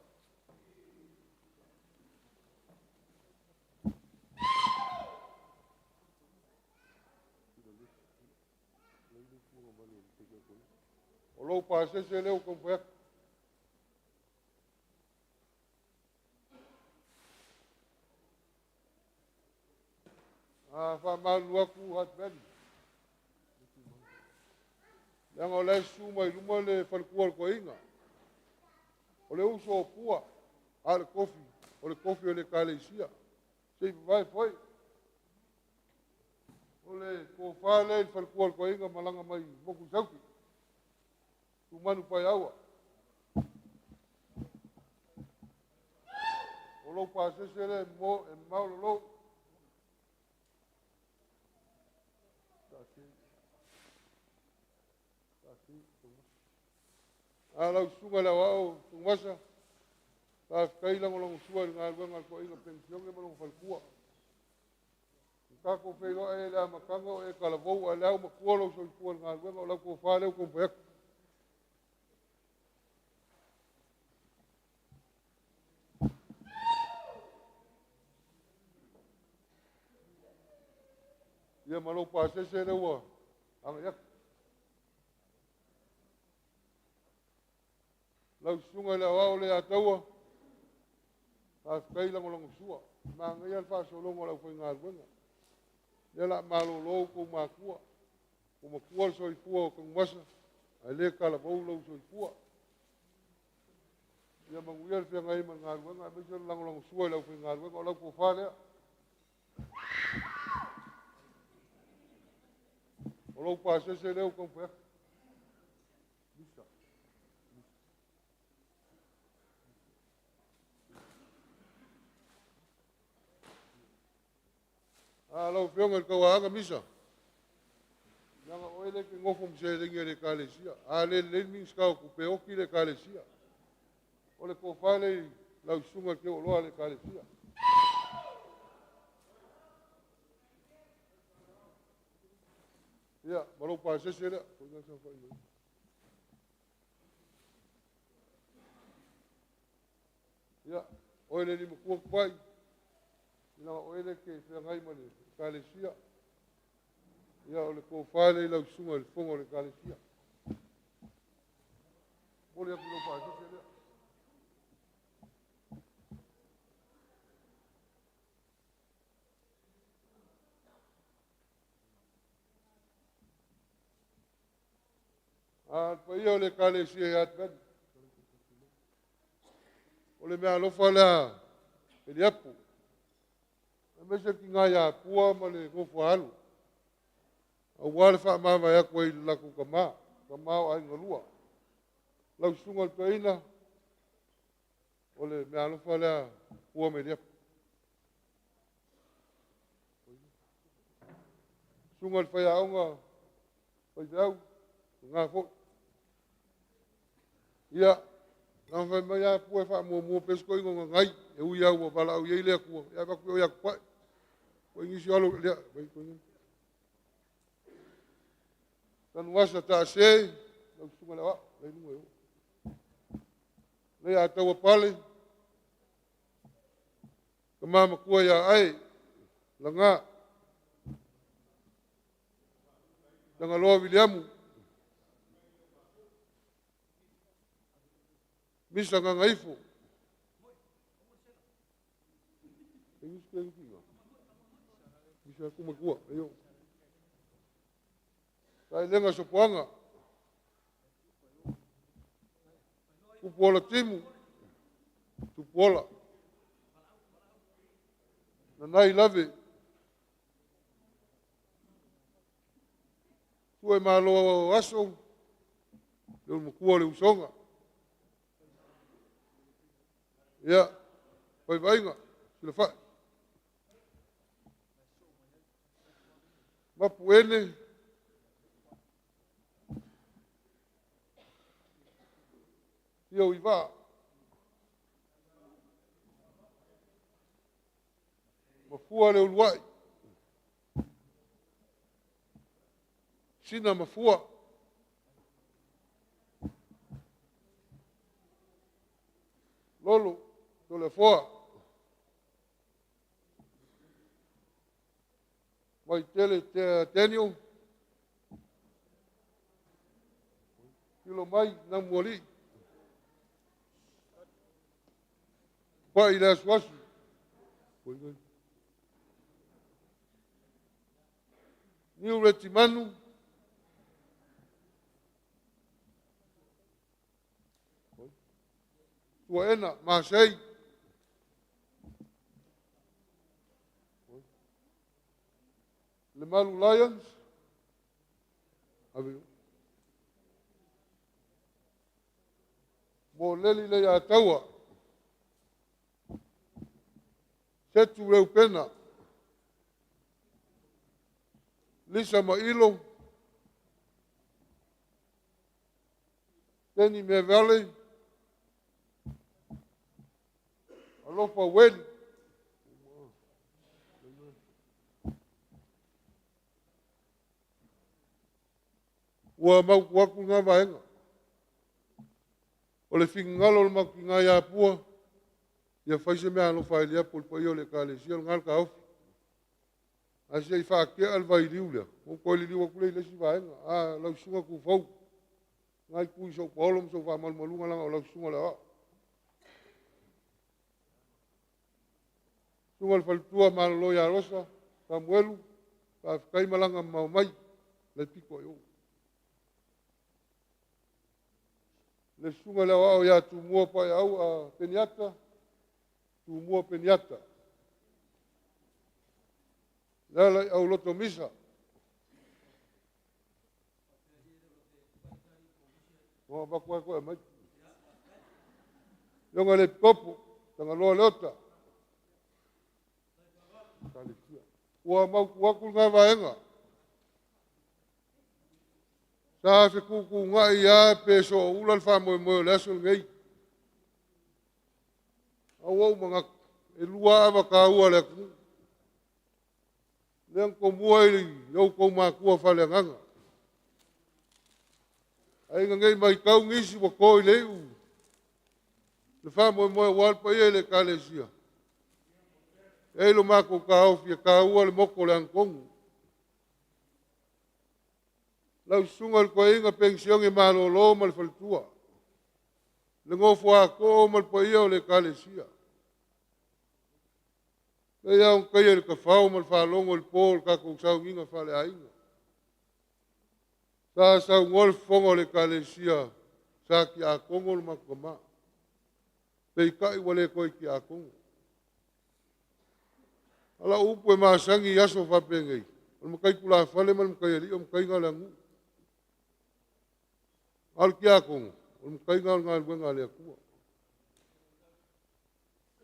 O lou pasese lea ua taumafai atu. A faamalulu atu Hotman, leaga o la e susu mai luma le faletua o le toeaina. O le uso o Pua, a o le tofi, o le tofi o le Ekalesia. Se i vavae foi. O le tofa lea i le faletua o le toeaina malaga mai motu i Saute. Tumanu Paeaua. O lou pasese lea e mamao lolou. A lau susuga i le aoao Tanuvasa, faafetai lagolagosua i le galuega a le toeaina penisione ma lona faletua. Na tatou feiloai ai i le amataga o e talavou, a o lea ua matua lou soifua i le galuega, o lau tofa lea ua taumafai atu. Ia ma lou pasese lea ua agai atu. Lau susuga i le aoao Leiataua, faafetai lagolagosua. Manaia le faasologa o le aufaigaluega. Lea o le a malolo outou matua. Ua matua le soifua o Tanuvasa, ae le talavou lou soifua. Ia manuia le feagai ai ma le galuega, aemaise o le lagolagosua i le aufaigaluega, o lau tofa lea. O lou pasese lea ua taumafai atu. A lau Afioga i le Tauaana Misa, leaga o oe lea e te nofo ma seleni a le Ekalesia. A le lelei le Minisita o Tupe, e oti le Ekalesia. O le tofa lea i lau susuga i le teuoloa a le Ekalesia. Ia, ma lou pasese lea. Ia, oe le alii matua Tupai, leaga o oe lea e te feagai ma le Ekalesia. Ia, o le tofa lea i lau susuga i le fofoga o le Ekalesia. Momoli atu i lou pasese lea. A le paia o le Ekalesia ia Advent, o le meaalofa lea Eliapo, aemaise le tina ia Pua ma le nofo a alo, aua le faamavae atu ai i le latou tama, tama o aiga lua. Lau susuga i le toeaina, o le meaalofa lea Pua ma Eliapo. Susuga i le faiaoga faifeau, lena foi. Ia, na fai mai lava Pua e faamuamua pea si toeaina o Nanai, e ui lava ua valaau i ai le Atua, ae avatu i o ia Tupai. Foi nisi o alo, lea, Tanuvasa Taase, lau susuga i le Aoao, la e i luga i o. Leiataua Pale, tama matua ia Ae, Laga, Tagaloa Viliamu, Misa Gagaifo. Misa Kumatua, aio. Saelega Sopoaga, Tupuola Timu, Tupuola. Nanai Lave, Tua e Malo Aso, le matua o le usoga. Ia, Vaivaiga, Sulafai. Mapuene, Fiauivaa. Mafua le uluai. Sina mafua. Lolo, Toleafoa. Vaitele Daniel. Filo mai Namualii. Pai le asuasu. Niu Retimanu. Tuaena Masei. Le Malu Lions. Ave. Moleli le Ataua. Setu Leupena. Lisa Mailo. Teni Mevale. Alofa Weli. Ua mautu atu lena vaega. O le finagalo o le matou tina ia Pua, ia fai se meaalofa a Eliapo i le paia o le Ekalesia, lena le taofi. Ae se i faatea le vailiu lea, ona toe liliu atu lea i le isi vaega. A, lau susuga Tufou, lena itu i sou paolo ma sou faamalumaluga leaga o lau susuga i le Aoao. Susuga i le faletua malolo ia Rosa Samuelu, faafetai malaga mamao mai, le pito i o. Le susuga i le Aoao ia Tumua Paeau a Peniata, Tumua Peniata. Le ala i Auloto Misa. Ua avatu ai koe mai. Leoga le Pikopo, Tagaloa Leota. Ua mautu atu lena vaega. Sa fetuutuunai lava pe sooula le faamoemoe o le aso lenei. A ua ou manatu, e lua ava taua a le atunuu. Lea na tomua i outou matua faaleagaga. Ae ina ne i matau nisi ua to i le iu le faamoemoe aua le paia i le Ekalesia, e i ai lo matou taofi e taua le moto o le gatonu. Lau susuga i le toeaina penisione malolo ma le faletua, le nofo a too ma le paia o le Ekalesia. Pei lava ona taia i le tafao ma le faalogo i le po o le tatou sauniga faaleaiga. Sa saunoa le fofoga o le Ekalesia, sa tiakono le matou tama, peitai ua le toe tiakono. A o lau upu e masani i aso faapenei, o le matai tulafale ma le mataialii o matai na o le aganuu. A o le tiakono, o le matai na o le galuega a le Atua.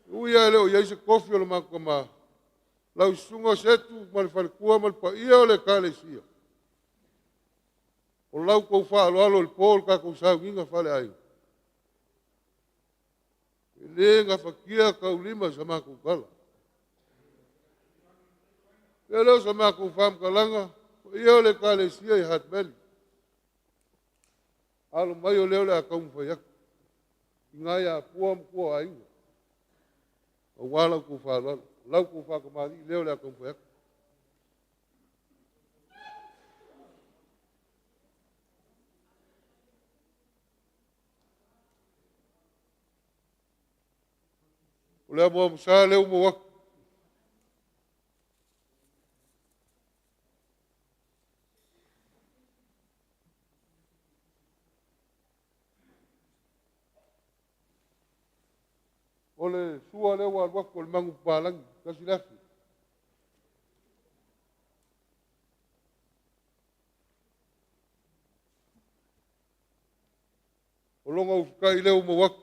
E ui lava e le o i ai se tofi o le matou tama, Lau susuga Setu ma le faletua ma le paia o le Ekalesia, o lau tou faaaloalo i le po o le tatou sauniga faaleaiga, e le gafatia taulima e sa matou tala. Ia lea o sa matou faamatalaga, paia o le Ekalesia i Hart Valley, alo mai o lea o le a taumafai atu, tina ia Pua ma tua o aiga, aua lau tou faaaloalo, lau tou faatamalii lea o le a taumafai atu. O le amoamosa lea ua maua atu. O le sua lea ua alu atu o le manupapalagi, 1,000. O lona ufitai lea ua maua atu.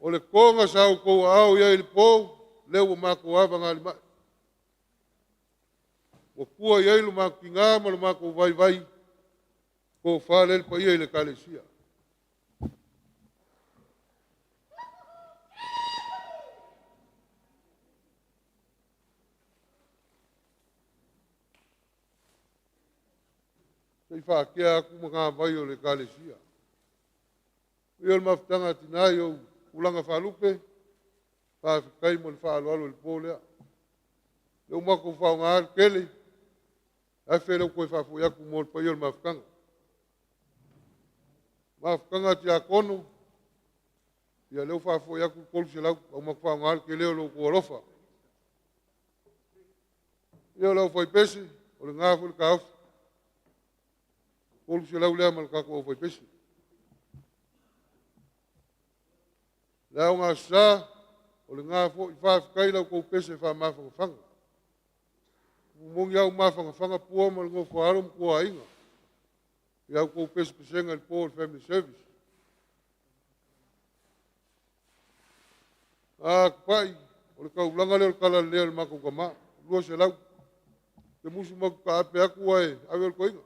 O le toga sa outou aao i ai i le po, lea ua matou avagalima'i. Ua tua i ai lo matou tiga ma lo matou vaivai, tofa lea le paia i le Ekalesia. Se i faatea atu magavai o le Ekalesia. Ia o le mafutaga a tina i ou tulaga faalupe, faafetai mo le faaaloalo i le po lea. Lea ua matou faaaoga le tele, $1,000 lea ua toe faafoi atu mo le paia o le mafutaga. Mafutaga a tiakono, ia lea ua faafoi atu le 300, ua matou faaaoga le tele o lo outou alofa. Ia o le aufaipese, o lena foi le taofi, 300 lea ma le tatou aufaipese. Le aogasa, o lena foi, faafetai la outou pese faamafanafana. Ua moni lava ua mafanafana Pua ma le nofo a alo ma tuaaiga i a outou pesepesega i le po o le family service. A Tupai, o le taulaga lea o le talalelei o le matou tama, 200. Te musu matou taape atu ae ave o le toeaina.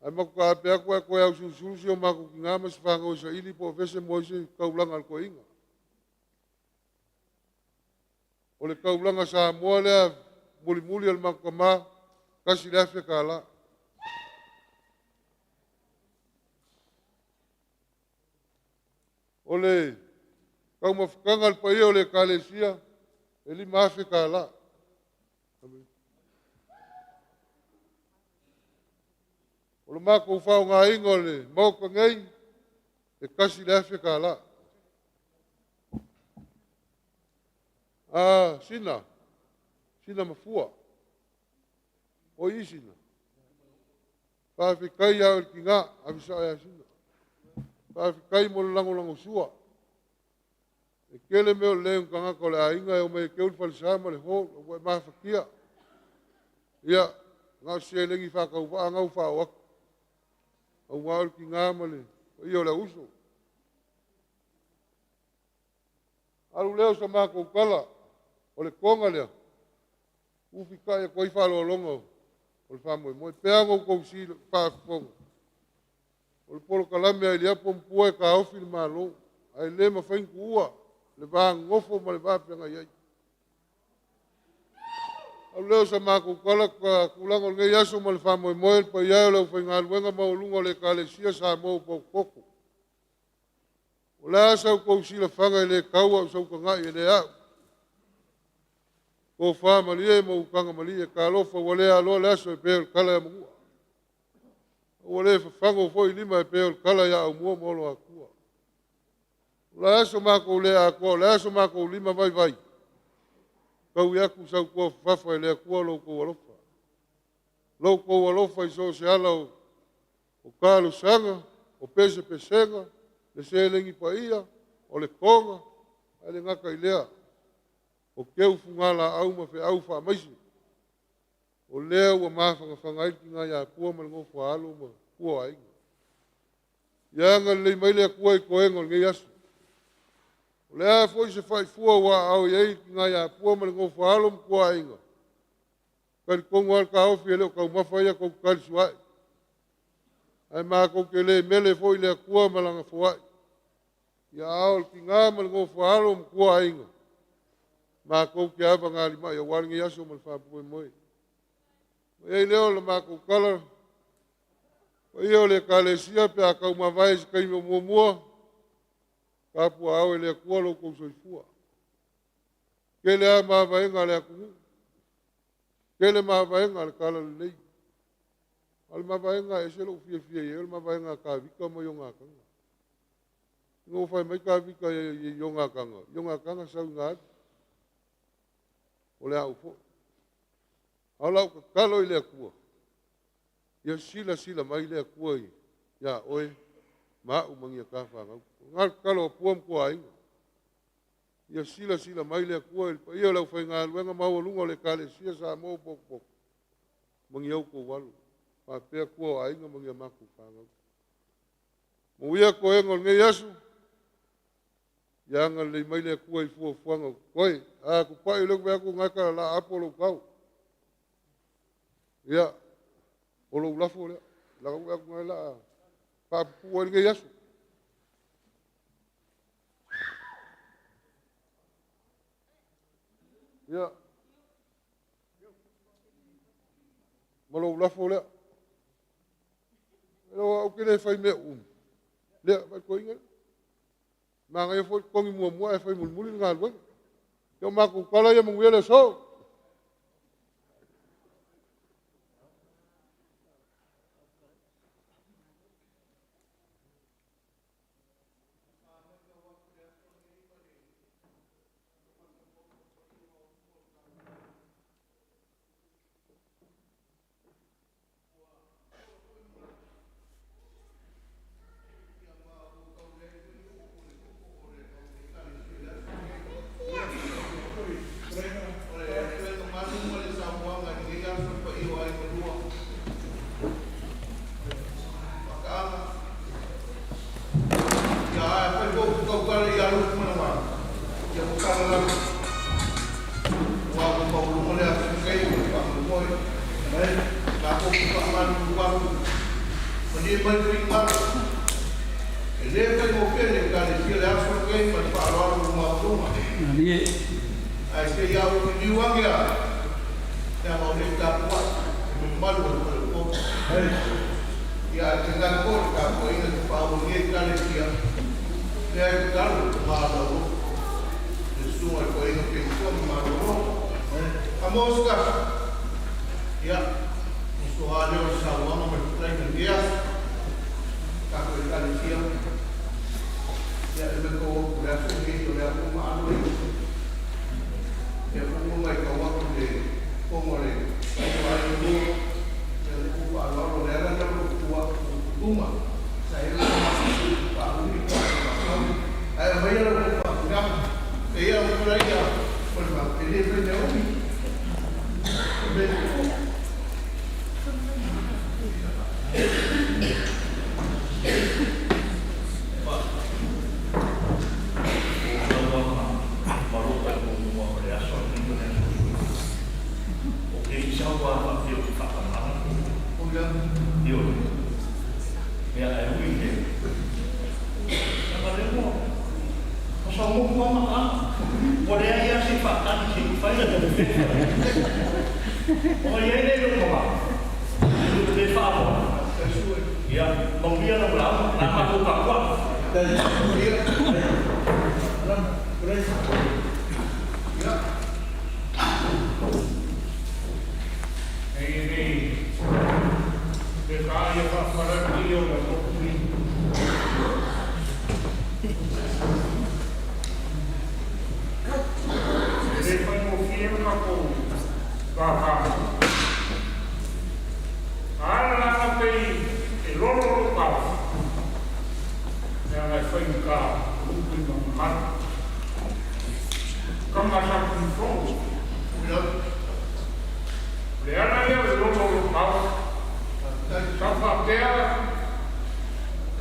Ae matou taape atu ae toe ausulusulu si o matou tina ma si fanau e saili po o fea se moa ai se taulaga a le toeaina. O le taulaga Samoa lea mulimuli o le matou tama, $1,000. O le taumafataga a le paia o le Ekalesia, e $5,000. O le matou faaaogaina o le Maota nei, e $1,000. A Sina, Sina Mafua, o i Sina, faafetai ia oe le tina, ave sao ia Sina. Faafetai mo le lagolagosua. E tele mea o le leai o ni tagata o le aiga e omai e teu le falesa ma le hall, ua e mafatia. Ia, na o se seleni faatauvaa na ua faaoo atu. Aua o le tina ma le paia o le auuso. Alu lea o sa matou tala, o le toga lea, ufitai atu ai faaaloaloga o le faamoemoe. E pei lava ona outou faafofoga, o le polokalame a Eliapo ma Pua e taofi le Malo, ae le mafai ona tuua le va nonofo ma le va feagai ai. Alu lea o sa matou tala, tulaga o lenei aso ma le faamoemoe, le paia e o le aufaigaluega maualuga o le Ekalesia Samoa ua potopoto. O le a sa outou silafaga e le tau a o sau tagai e le au. Tofa malie ma utaga malie, talofa ua le aloa le aso e pei o le tala ia Manua. Ua le fafago foi lima e pei o le tala ia Aumua ma Oloatua. O le a so matou le atoa, o le a so matou lima vaivai, taui atu sau toa fafafa e le Atua lo outou alofa. Lo outou alofa i so o se ala o talosaga, o pesepesega, le seleni paia, o le toga, ae le gata i lea, o teu fugalaau ma feau faamaise. O lea ua mafanafana ai le tina ia Pua ma le nofo a alo ma tua o aiga. Ia agalelei mai le Atua i toega o lenei aso. O le a foi se faifua ua aao i ai le tina ia Pua ma le nofo a alo ma tuaaiga, talitonu lava le taofi e le o taumafa ia tou te talisua'i. Ae matou te le mele foi i le Atua ma Lana foai. Ia ao le tina ma le nofo a alo ma tuaaiga, matou te avagalima'i aua lenei aso ma le faamoemoe. Ona i ai lea o le matou tala, paia o le Ekalesia pe a taumavae i se taimi o muamua, tapuaaao e le Atua lo outou soifua. Tele lava mavaega a le atunuu, tele mavaega a le Talalelei, a o le mavaega e ese lou fiafia i ai o le mavaega a Tavita ma Ionatana. Ina ua fai mai Tavita ia Ionatana, Ionatana sau ina alu, o le a ou foi. A o lau tatalo i le Atua, ia silasila mai le Atua ia oe ma au ma ni a ta fanau. O le tatalo a Pua ma tuaaiga, ia silasila mai le Atua i le paia o le aufaigaluega maualuga o le Ekalesia Samoa ua potopoto ma ni a outou alo, faapea tua o aiga ma ni a matou fanau. Manuia toega o lenei aso, ia agalelei mai le Atua i fuafuaga o totoe. A tupai o lea ou te vaai atu o lena e talaapo lou tao. Ia, o lou lafo lea, leaga ua ou vaai atu o lena o le a faapupuu ai lenei aso. Ia, ma lou lafo lea. Ou te le fai mea umi. Lea, vaai i le toeaina lea. Manaia foi le totogi muamua ae fai mulimuli le galuega. Ia o matou tala ia, manuia le aso.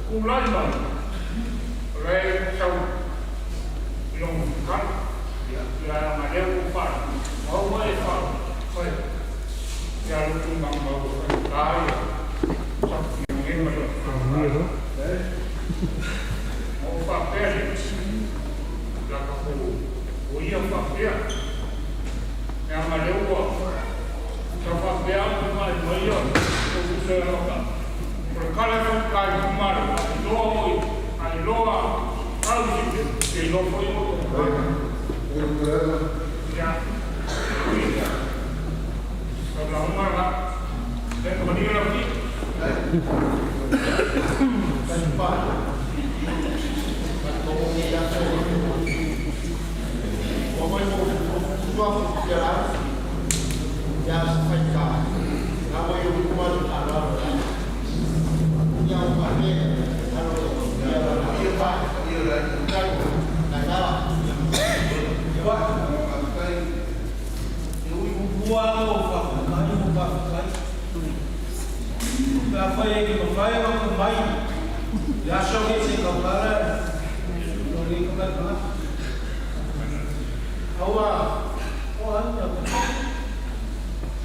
Tulai mai, o le sau i lona finagalo. Ia leaga lea ua ou faalogo ua e fai ia lou tulaga ma ua faigata ia Satupaitea ma le Ona ou faapea lea, o le a tatou o ia faapea, leaga lea ua sa faapea lava ona tulai mai lou uso ia Lautafi, o le tala e fai i uta i le itumalo, a iloa oe, a iloa Laauli, e te iloa foi oe. Ia, ui i lea, o lau lauga lena. Malie lau Afioga. Muamua lava ona ou faafetai ma faafetai pe afai e le mafai ona tu mai i le aso lenei se i tautala lou nei tamai tagata. A ua o ai mea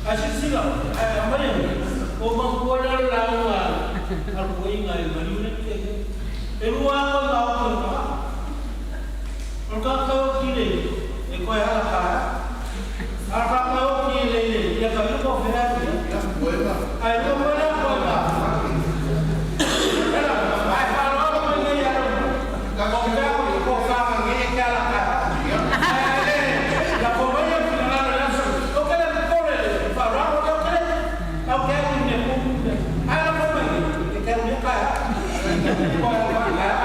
Ae silasila ae aumai e ua ou manatua lea o le lauga a le toeaina i le maliu lea na tea nei. E lua lava ituaiga oti o le tagata. O le tagata e oti i le toe ala taeao. A o le tagata e oti i le i ata lima o fea atu i ai. Ae lua foi la ituaiga Ae faaaloalo mai nei ia o fea o fagaga e te ala taeao. Ae le lafo mai le finagalo i le aso. Ou te le popole i le faaaloalo, ou te le ou te alu i mea tonu. Ae lafo mai nei, e te alu ia taeao. Toe ala taeao.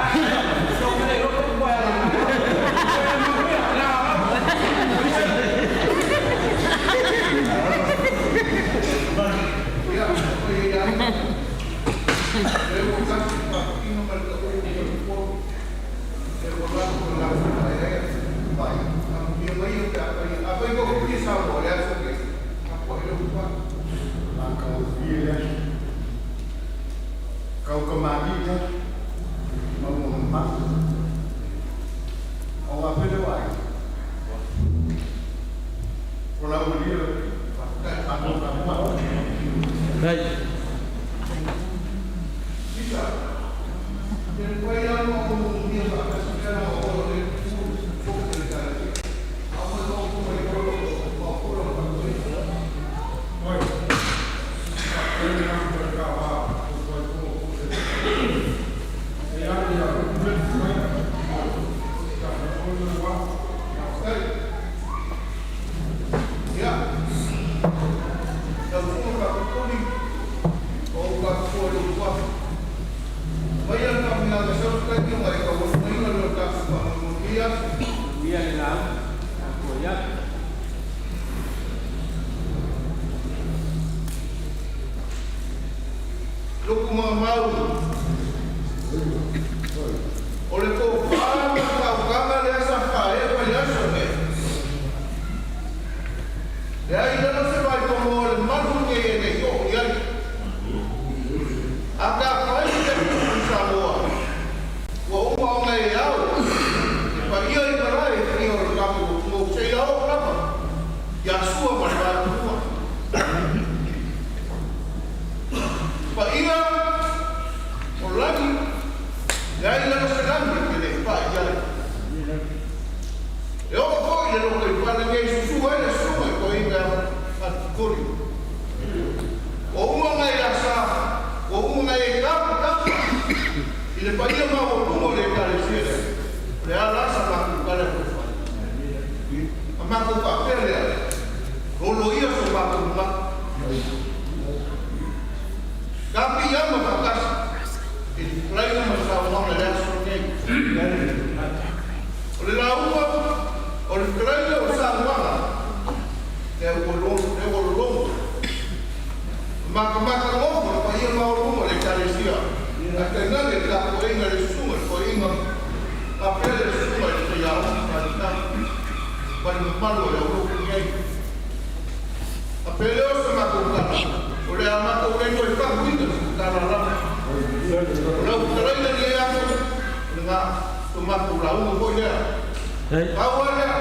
Ou te le iloa pe toe ala taeao. Manuia, le agaga. Kaukamani ma lona mamalu. Aua pele o aiga, o lau malia malo. Oi, faafetai le amo i le kava o fuaifua o se e ale ia upu mai ta ona wa. Faafetai. Ia, lau susuga faapupuli, o ou faapupua i lou suafa. Mai a le faamuliaga sau se taimi ona e tauasugaina lea o le tatou faamoemoe i lenei aso. Manuia le lauga, tapuai atu. Loku maumau, o le tofa ma le faautaga lea sa faaepa i le aso lenei. Leai lava se vaipanoa o le malu lenei e le i oo i ai. A tapai le atunuu i Samoa, ua uma ona e ao le paia i malae e fia o le tatou atunuu seia oo lava ia Sua ma le Vaifanua. Paia o lagi, leai lava se lagi e le i pai i ai. E oo foi i le lotoifale nei susu ai le susuga i toeaina a Tikoli. Ua uma ona e asa, ua uma ona e taputapu i le paia maualuga o le Ekalesia lea, o le a la sa matou tala e tau fai? A matou faapea lea, loloia so matou manatu. Ka piiama faatasi i le fetalaiga ma le saunoaga i le aso lenei. O le lauga, o le fetalaiga o le saunoaga, lea ua lea ua lologo. Matamata nofo le paia maualuga o le Ekalesia, ae tainane le tapuaiga i le susuga i le toeaina faapea le susuga i le faiaoga Paleta ma le mamalu o le aulotu nei. A pele o se matou tala, o le a matou le toe faguina se tala lava. O lau fetalaiga i lenei aso, o lena so matou lauga foi lea. Pau lava lea,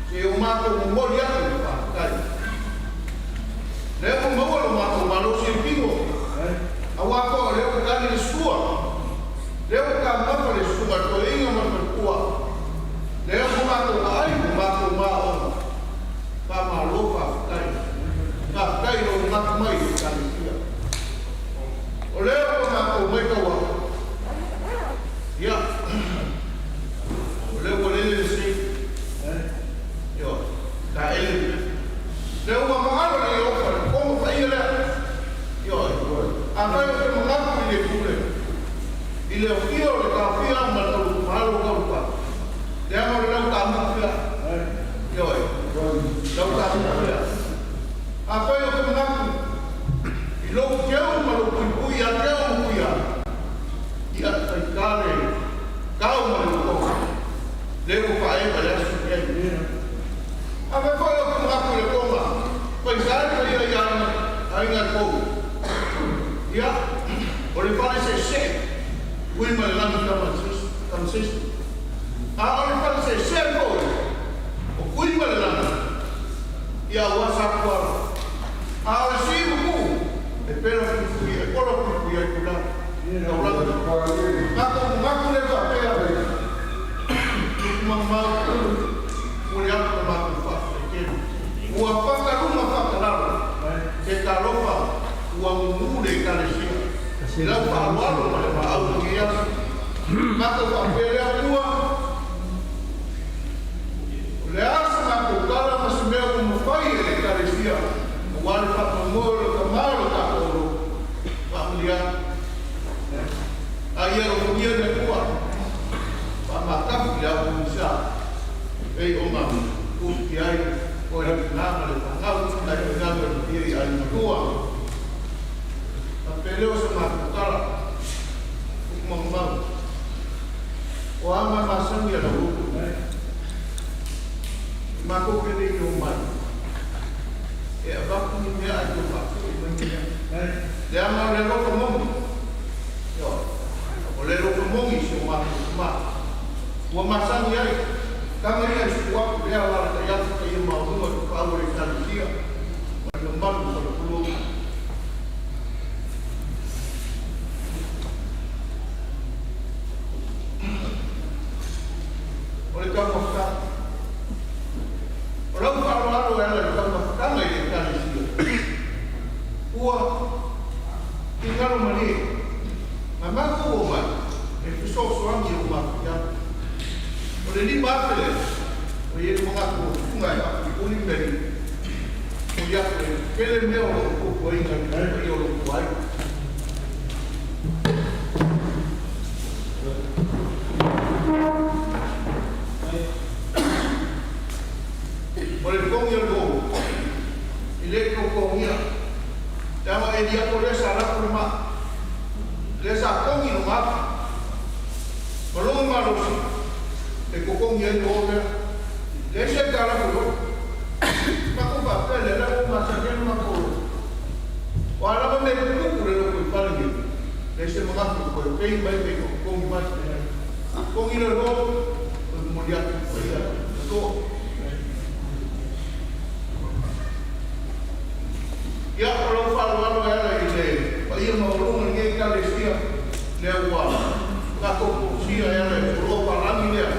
se i o matou momoli atu le faafetai. Lea ua maua lo matou malosi i le tino, aua foi o lea ua tali le sua, lea ua taumafa le susuga i le toeaina ma le faletua, lea ua matou vaai ma matou maona. Faamalo faafetai. Faafetai i lou manatu mai i le Ekalesia. O lea ua matou matau atu, ia, o lea ua lele le seu, ioe, taele le pepa. Lea ua maalo le Ieofa i le komo paia lea, ioe. Afai ou te manatu i le pule, i le ofia o le taofia ma le alo o taulupa, leaga o le lau taamutu lea, ioe, lau taamutu lea. Afai ou te manatu i lou teu ma lou puipui ia te au ma puia, ia faita le tau ma le utoga, lea ua faaeva i le aso lenei. Afai foi ou te manatu i le toga, faita le paia i aiga e tou, ia, o le fale seesee, ui ma le lagi tamasese. A o le fale seesee foi, o kui ma le lagi, ia aua sa tuala. A o le sii ma tuu, e pela puipui, e kola puipui ai tulaga. Taulaga. Matou manatu lea faapea, tupu mamao, momoli atu le matou faafetai tele. Ua fataluma fatalalo, se talofa ua mumu le Ekalesia i lau faaaloalo ma le maau i lenei aso. Matou faapea le Atua, o le a se matou tala ma se mea ua mafai e le Ekalesia aua le faamoemoe o le Tama o le tatou alofa, faamalie atu. A ia alofagia le Atua, faamatafu i le ao pogisa, pei ona tuuti ai oe le tina ma le fanau, ae tainane o le paia i aiga lua. Faapea lea o se matou tala, upu maumau. O a ma masani a lau loto, e matou te le i omai, e avatu ni mea ae toe faafoi mai ni mea. Leaga o le alofa moni, ioe, o le alofa moni i si o matou tama. Ua masani ai, taga ia e suku atu lea alaalatai atu paia maualuga i tapaau o le Ekalesia ma le mamalu o falepulou. O le taumafataga. O lau faaaloalo e ala i le taumafataga i le Ekalesia, ua finagalo malie na matou omai e fesoasoani i o matou atu. O le 5,000 lea, ua i ai le manatu o susuga e faapuipui mea i atu e tele mea o lo o fuafuaina i le paia o lou aiga. O le togi o le oo, e le totogia, leaga e liapo lea sa lafo le maa, lea sa togi lona afi, ma lona malosi, e totogi ai le oo lea. Leai se aitalafu i oe. Matou faapea lea, lea ua masani ai le matou loto. O a lava mea e tutupu i le lotoifale nei, leai se manatu e toe pei mai pe toe totogi mai. Totogi le oo, toe momoli atu i le paia o toa. Ia, o lau faaaloalo e ala i le paia maualuga o lenei Ekalesia, lea ua tatou polosia e ala i le oloa palagi lea,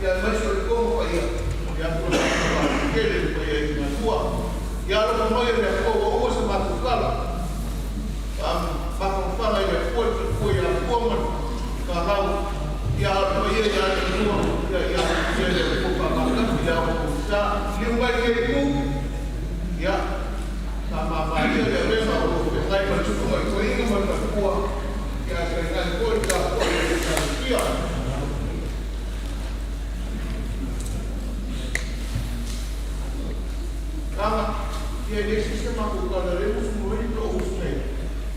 ia aemaise o le toga paia, momoli atu le matou faafetai tele i le paia i le Atua. Ia alofa mai e le Atua ua uma se matou tala, faamafanafana i le Atua le faletua ia Pua ma le fanau, ia a o le paia ia Atua, ia ia alofagia e le Atua faamatafi le ao pogisa. Liliu mai i lenei itu, ia, faamamalia le avega o lo o feagai ma le susuga i toeaina ma le faletua, ia ae tainane foi le tapuai a le Ekalesia. Tama, ia e leai se isi a matou tala, lea ua usu mai lou usu nei,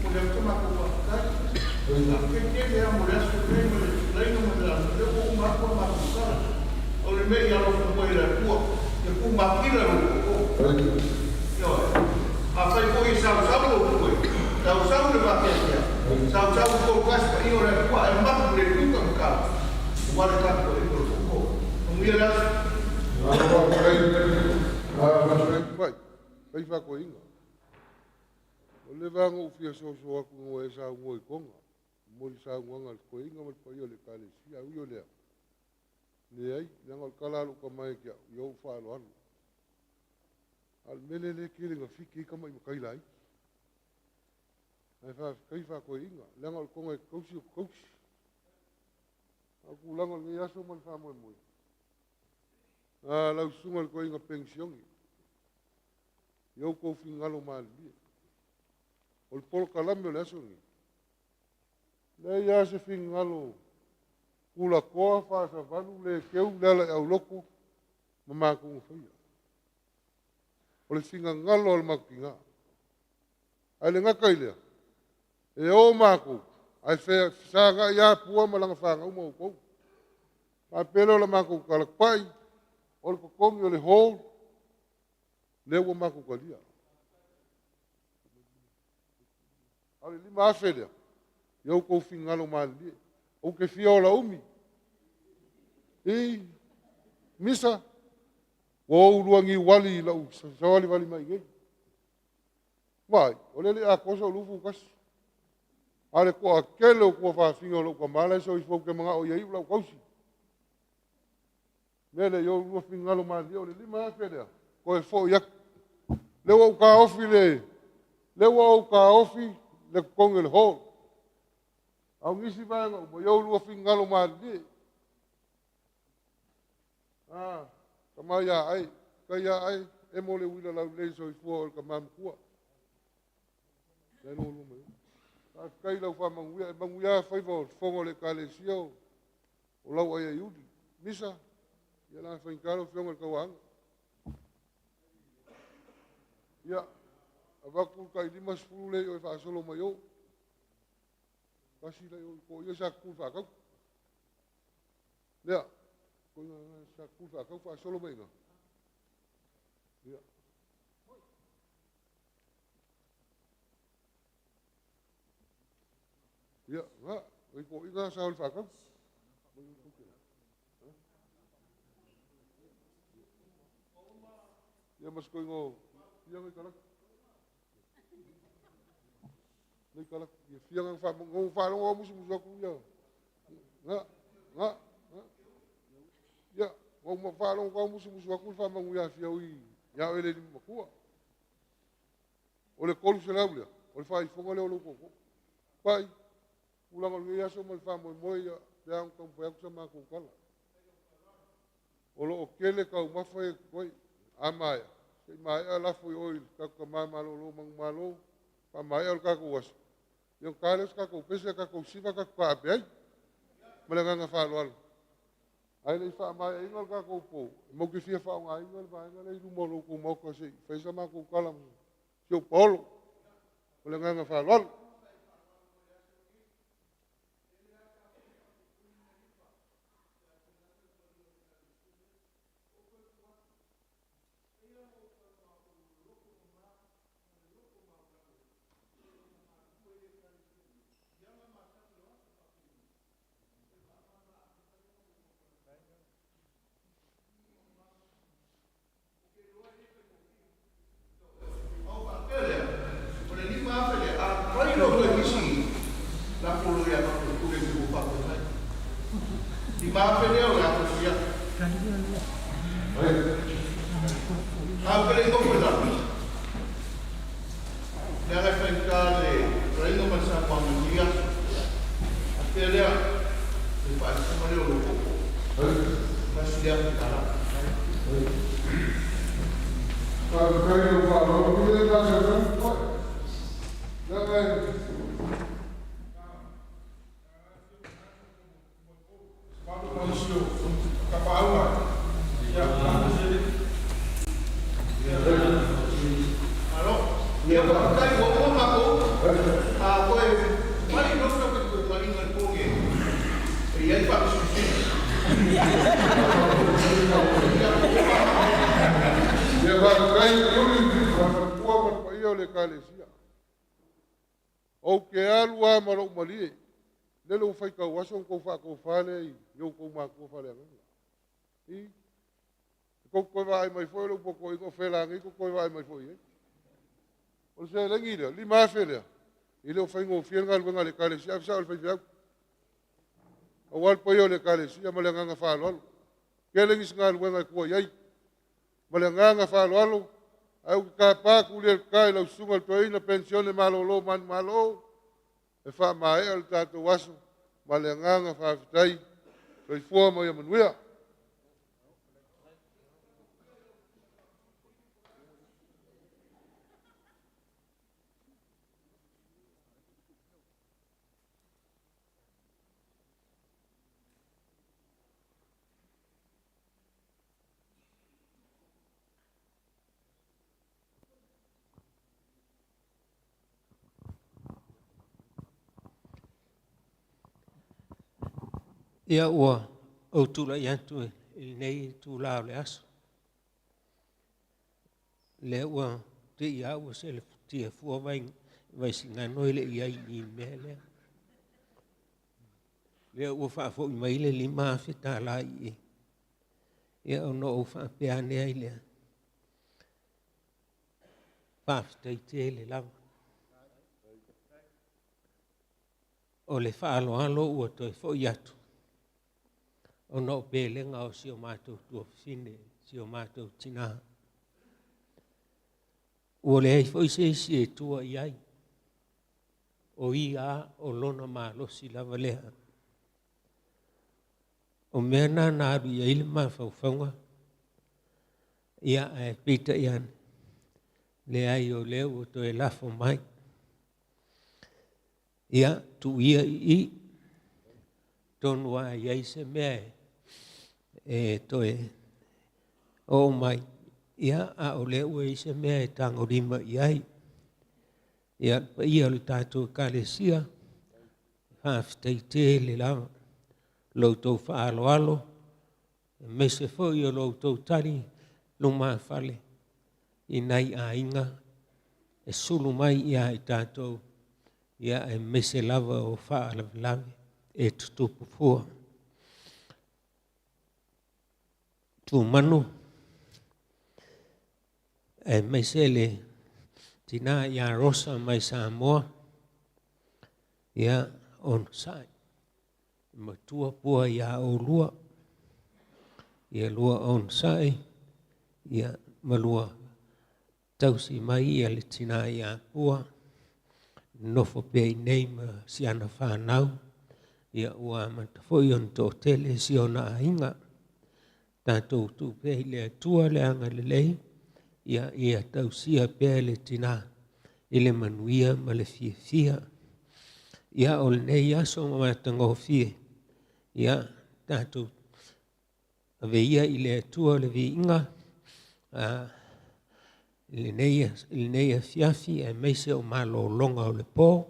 momoli atu se matou faafetai. Faafetai tele lava mo le aso lenei ma le fetalaiga ma le aso, lea ua uma atu a matou tala. O le mea ia alofa mai e le Atua, ia tumatila lou tootoo. Ioe. Afai foi e sausau lou foe, sausau le vateatea, Aua le tapuaiga o le tootoo. Manuia le aso. Faafetai fai faakoiga. O le vaega ua fia soso atu ina e saunoa i Toga, mo le saunoaga a le toeaina ma le paia o le Ekalesia. Ae ui o lea, leai, leaga o le tala a lou tama ia te au, ia ou faaaloalo. A o le mea lea lea e tele ina fiki ai tamai matai laiti. Ae faafetai faatoeaiina, leaga o le Toga e te tausi ou te tausi. A o tulaga o lenei aso ma le faamoemoe, lau susuga i le toeaina penisione, ia outou finagalo malilie. O le polokalame o le aso lenei, leai lava se finagalo tulatoa, faasavalu, le teu le ala i auloto ma matou na faia. O le finagalo o le matou tina. Ae le gata i lea, e o matou, ae fesagai lava Pua ma lana fanau ma outou. Faapea lea o le matou tala, Tupai, o le totogi o le hall, lea ua matou talia. A o le 5,000 lea, ia outou finagalo malilie. Ou te fia ola umi. I, Misa, ua ou ulua niuali i lau savalivali mai i inei. Vaai, o lea e le i atoa sou 21. A o le toatele o tuafafine o lou tama la e soifua ou te manao ia iu lau tausi. O le mea lea, ia oulua finagalo malilie, o le 5,000 lea, toe foi atu. Lea ua ou taofi le, lea ua ou taofi le totogi o le hall. A o nisi vaega uma, ia oulua finagalo malilie. Ah, tama ia ai, tai ia ai, emo le uila laulelei i le soifua o le tama matua. Faafetai i lau faamanuia, e manuia lava faiva o le fofoga o le Ekalesia o lau aiaiuli. Misa, ia la faigata lau Afioga i le Tauaana. Ia, avatu le tai 50 lea i o e faasolo mai o. Tasi la i o, toia sa tutu i le faatau. Lea, toia sa tutu i le faatau faasolo mai ina. Ia. Ia, na, o i toia sa o le faatau. Ia ma se toiga o fia nai kalaki. Nai kalaki. Ia fia nai faalogo o musumusu atu ia. Na, na, na. Ia, ua faalogo tau musumusu atu le faamanuia fia ui ia oe le alii matua. O le 300 lea, o le faaifoga lea o lou tootoo. Pai, tulaga o lenei aso ma le faamoemoe, ia, pe a ona taumafai atu sa matou tala. O lo o tele taumafa e totoe. A maea, se i maea lafo i o i le tatou tama malolo manumalo, faamaea le tatou aso, ia ona ta lea o se tatou pese, tatou siva, tatou taape ai. Ma le agaga faaaloalo. Ae le i faamaeaina le tatou po, matou te fia faaaogaina le vaega lea i luma o lo outou maota se i fai sa matou tala ma si ou paolo. Ma le agaga faaaloalo. Ona ou faapea lea, o le 5,000 lea, a tuai loa toe misi, lafo loa ia matou i pule i le mea ua faamoemoe ai. 5,000 lea o le a tofi atu. Ae ou te le i nofo i lalo, leaga e faigata le fetalaiga ma le saunoaga i lenei aso. Faapea lea, le faaifoga lea o lou tootoo. Tasi lea afe tala. Faafetai i lou faaaloalo. E le masalosalo foi. Leaga e Malo. Ia faafetai ua uma matou upu. A toe fai loa se fetuunaiga i le po nei, e i ai faamisimisina. Ia faafetai Iuli ma le faletua ma le paia o le Ekalesia. Ou te alu lava ma lou malie. Lele ua faitau aso ona tou faatofa lea i outou matua faaleagaga. I, e tou te toe vaai mai foi o le upu a toeaiina, o felagai tou te toe vaai mai foi i ai. O le seleni lea, $5,000 lea, e le o faigofie le galuega a le Ekalesia, ave sao i le faifeau. Aua le paia o le Ekalesia ma le agaga faaaloalo. Tele nisi galuega e tua i ai ma le agaga faaaloalo, ae ou te tapa Tuliaupupu i lau susuga i le toeaina penisione malolo manumalo e faamaea le tatou aso ma le agaga faafetai. Soifua ma ia manuia. Ia ua ou tulai atu i lenei itula o le aso, lea ua te i lava ua selefutia fua Vaisigano e le i i ai i i le mea lea. Lea ua faafoi mai le $5,000 i i, ia ona ou faapea ane ai lea, faafetai tele lava. O le faaaloalo ua toe foi atu ona o pelega o si o matou tuafafine, si o matou tina. Ua leai foi se isi e tua i ai, o ia lava o lona malosi lava lea. O mea na na alu i ai le mafaufauga, ia ae peitai ane, leai o lea ua toe lafo mai. Ia, tuu ia i i, atonu lava e i ai se mea e toe oo mai, ia, a o lea ua i ai se mea e tagolima i ai. Ia, le paia o le tatou Ekalesia, faafetai tele lava i lo outou faaaloalo, aemaise foi o lo outou tali lumafale i nai aiga e sulu mai ia i tatou, ia aemaise lava o faalavelave e tutupu fua. Tumanu, aemaise le tina ia Rosa mai Samoa, ia onosai, matua pua ia oulua, ia lua onosai, ia ma lua tausi mai ia le tina ia Pua, nofo pea i inei ma si ana fanau, ia ua amata foi ona toatele si ona aiga. Tatou tuu pea i le Atua le agalelei, ia ia tausia pea le tina i le manuia ma le fiafia. Ia o lenei aso matagofie, ia tatou ave ia i le Atua le viiga i lenei afiafi aemaise o malologa o le po.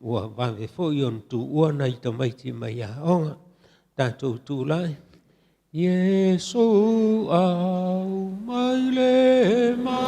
Ua vave foi ona tuua nai tamaiti mai aoga. Tatou tulai. Iesu au mai le ma.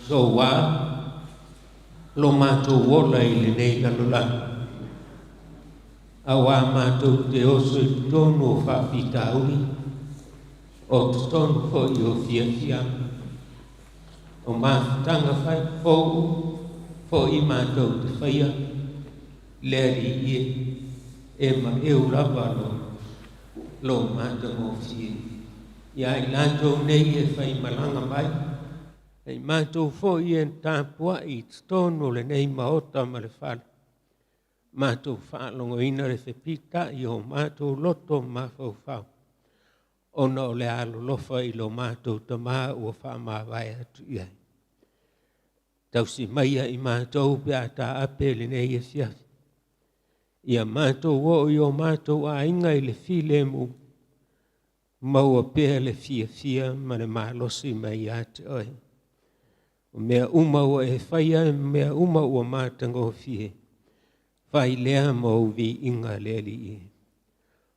Soa lo matou ola i lenei lalolagi, aua matou te oso i totonu o faafitauli, o totonu foi o fiafiaga, o mafutaga fai fou foi matou te faia, le Alii e, e maeu lava lo matagofie. Ia i latou nei e faimalaga mai, e i matou foi e tapuai i totonu o lenei maota ma le fale. Matou faalogoina le fepita'i o matou loto mafaufau, ona o le alolofa i lo matou tamā ua faamavae atu i ai. Tausi maia i matou pe a taape lenei afiafi. Ia matou oo i o matou aiga i le filemu, maua pea le fiafia ma le malosi mai ia te oe. O mea uma ua e faia, mea uma ua matagofie, fai lea ma ou viiga le Alii.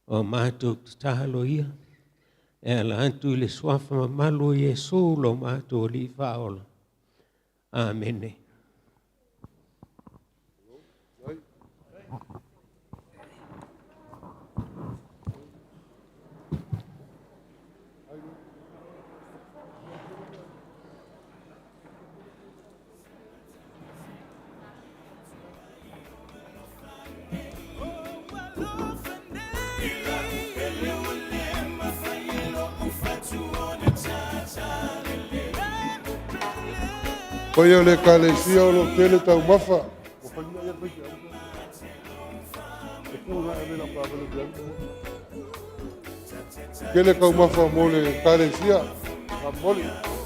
O matou tatalo ia, e ala atu i le suafa mamalu o Iesu lo matou Alii Faaola. Amene. Paia o le Ekalesia o lo o tele taumafa. Tele taumafa mo le Ekalesia. Faamolemole.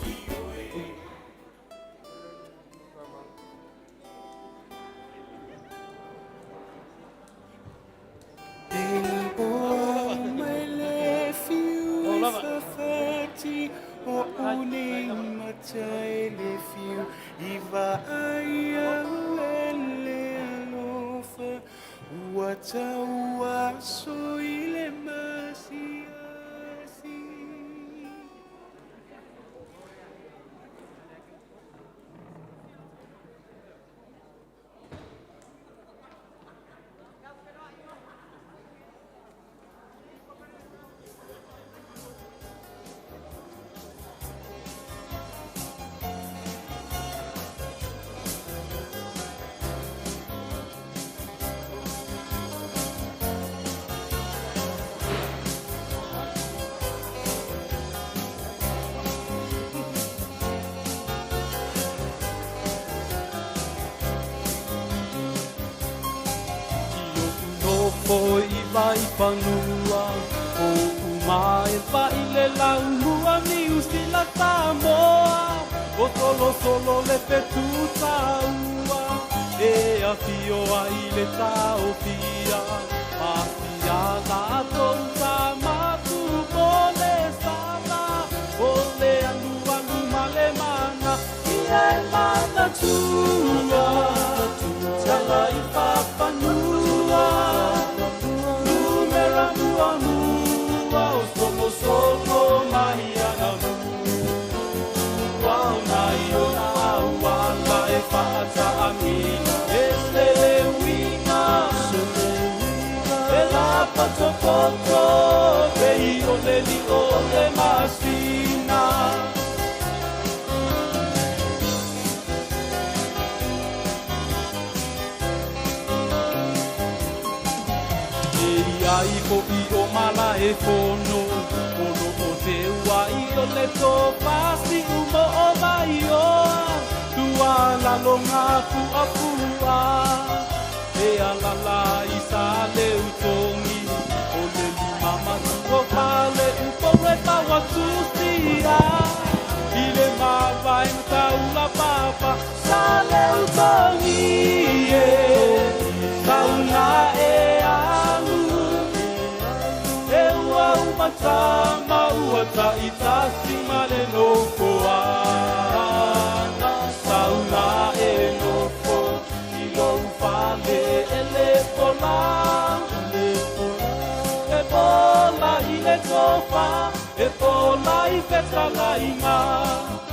E pola i fetalaiga.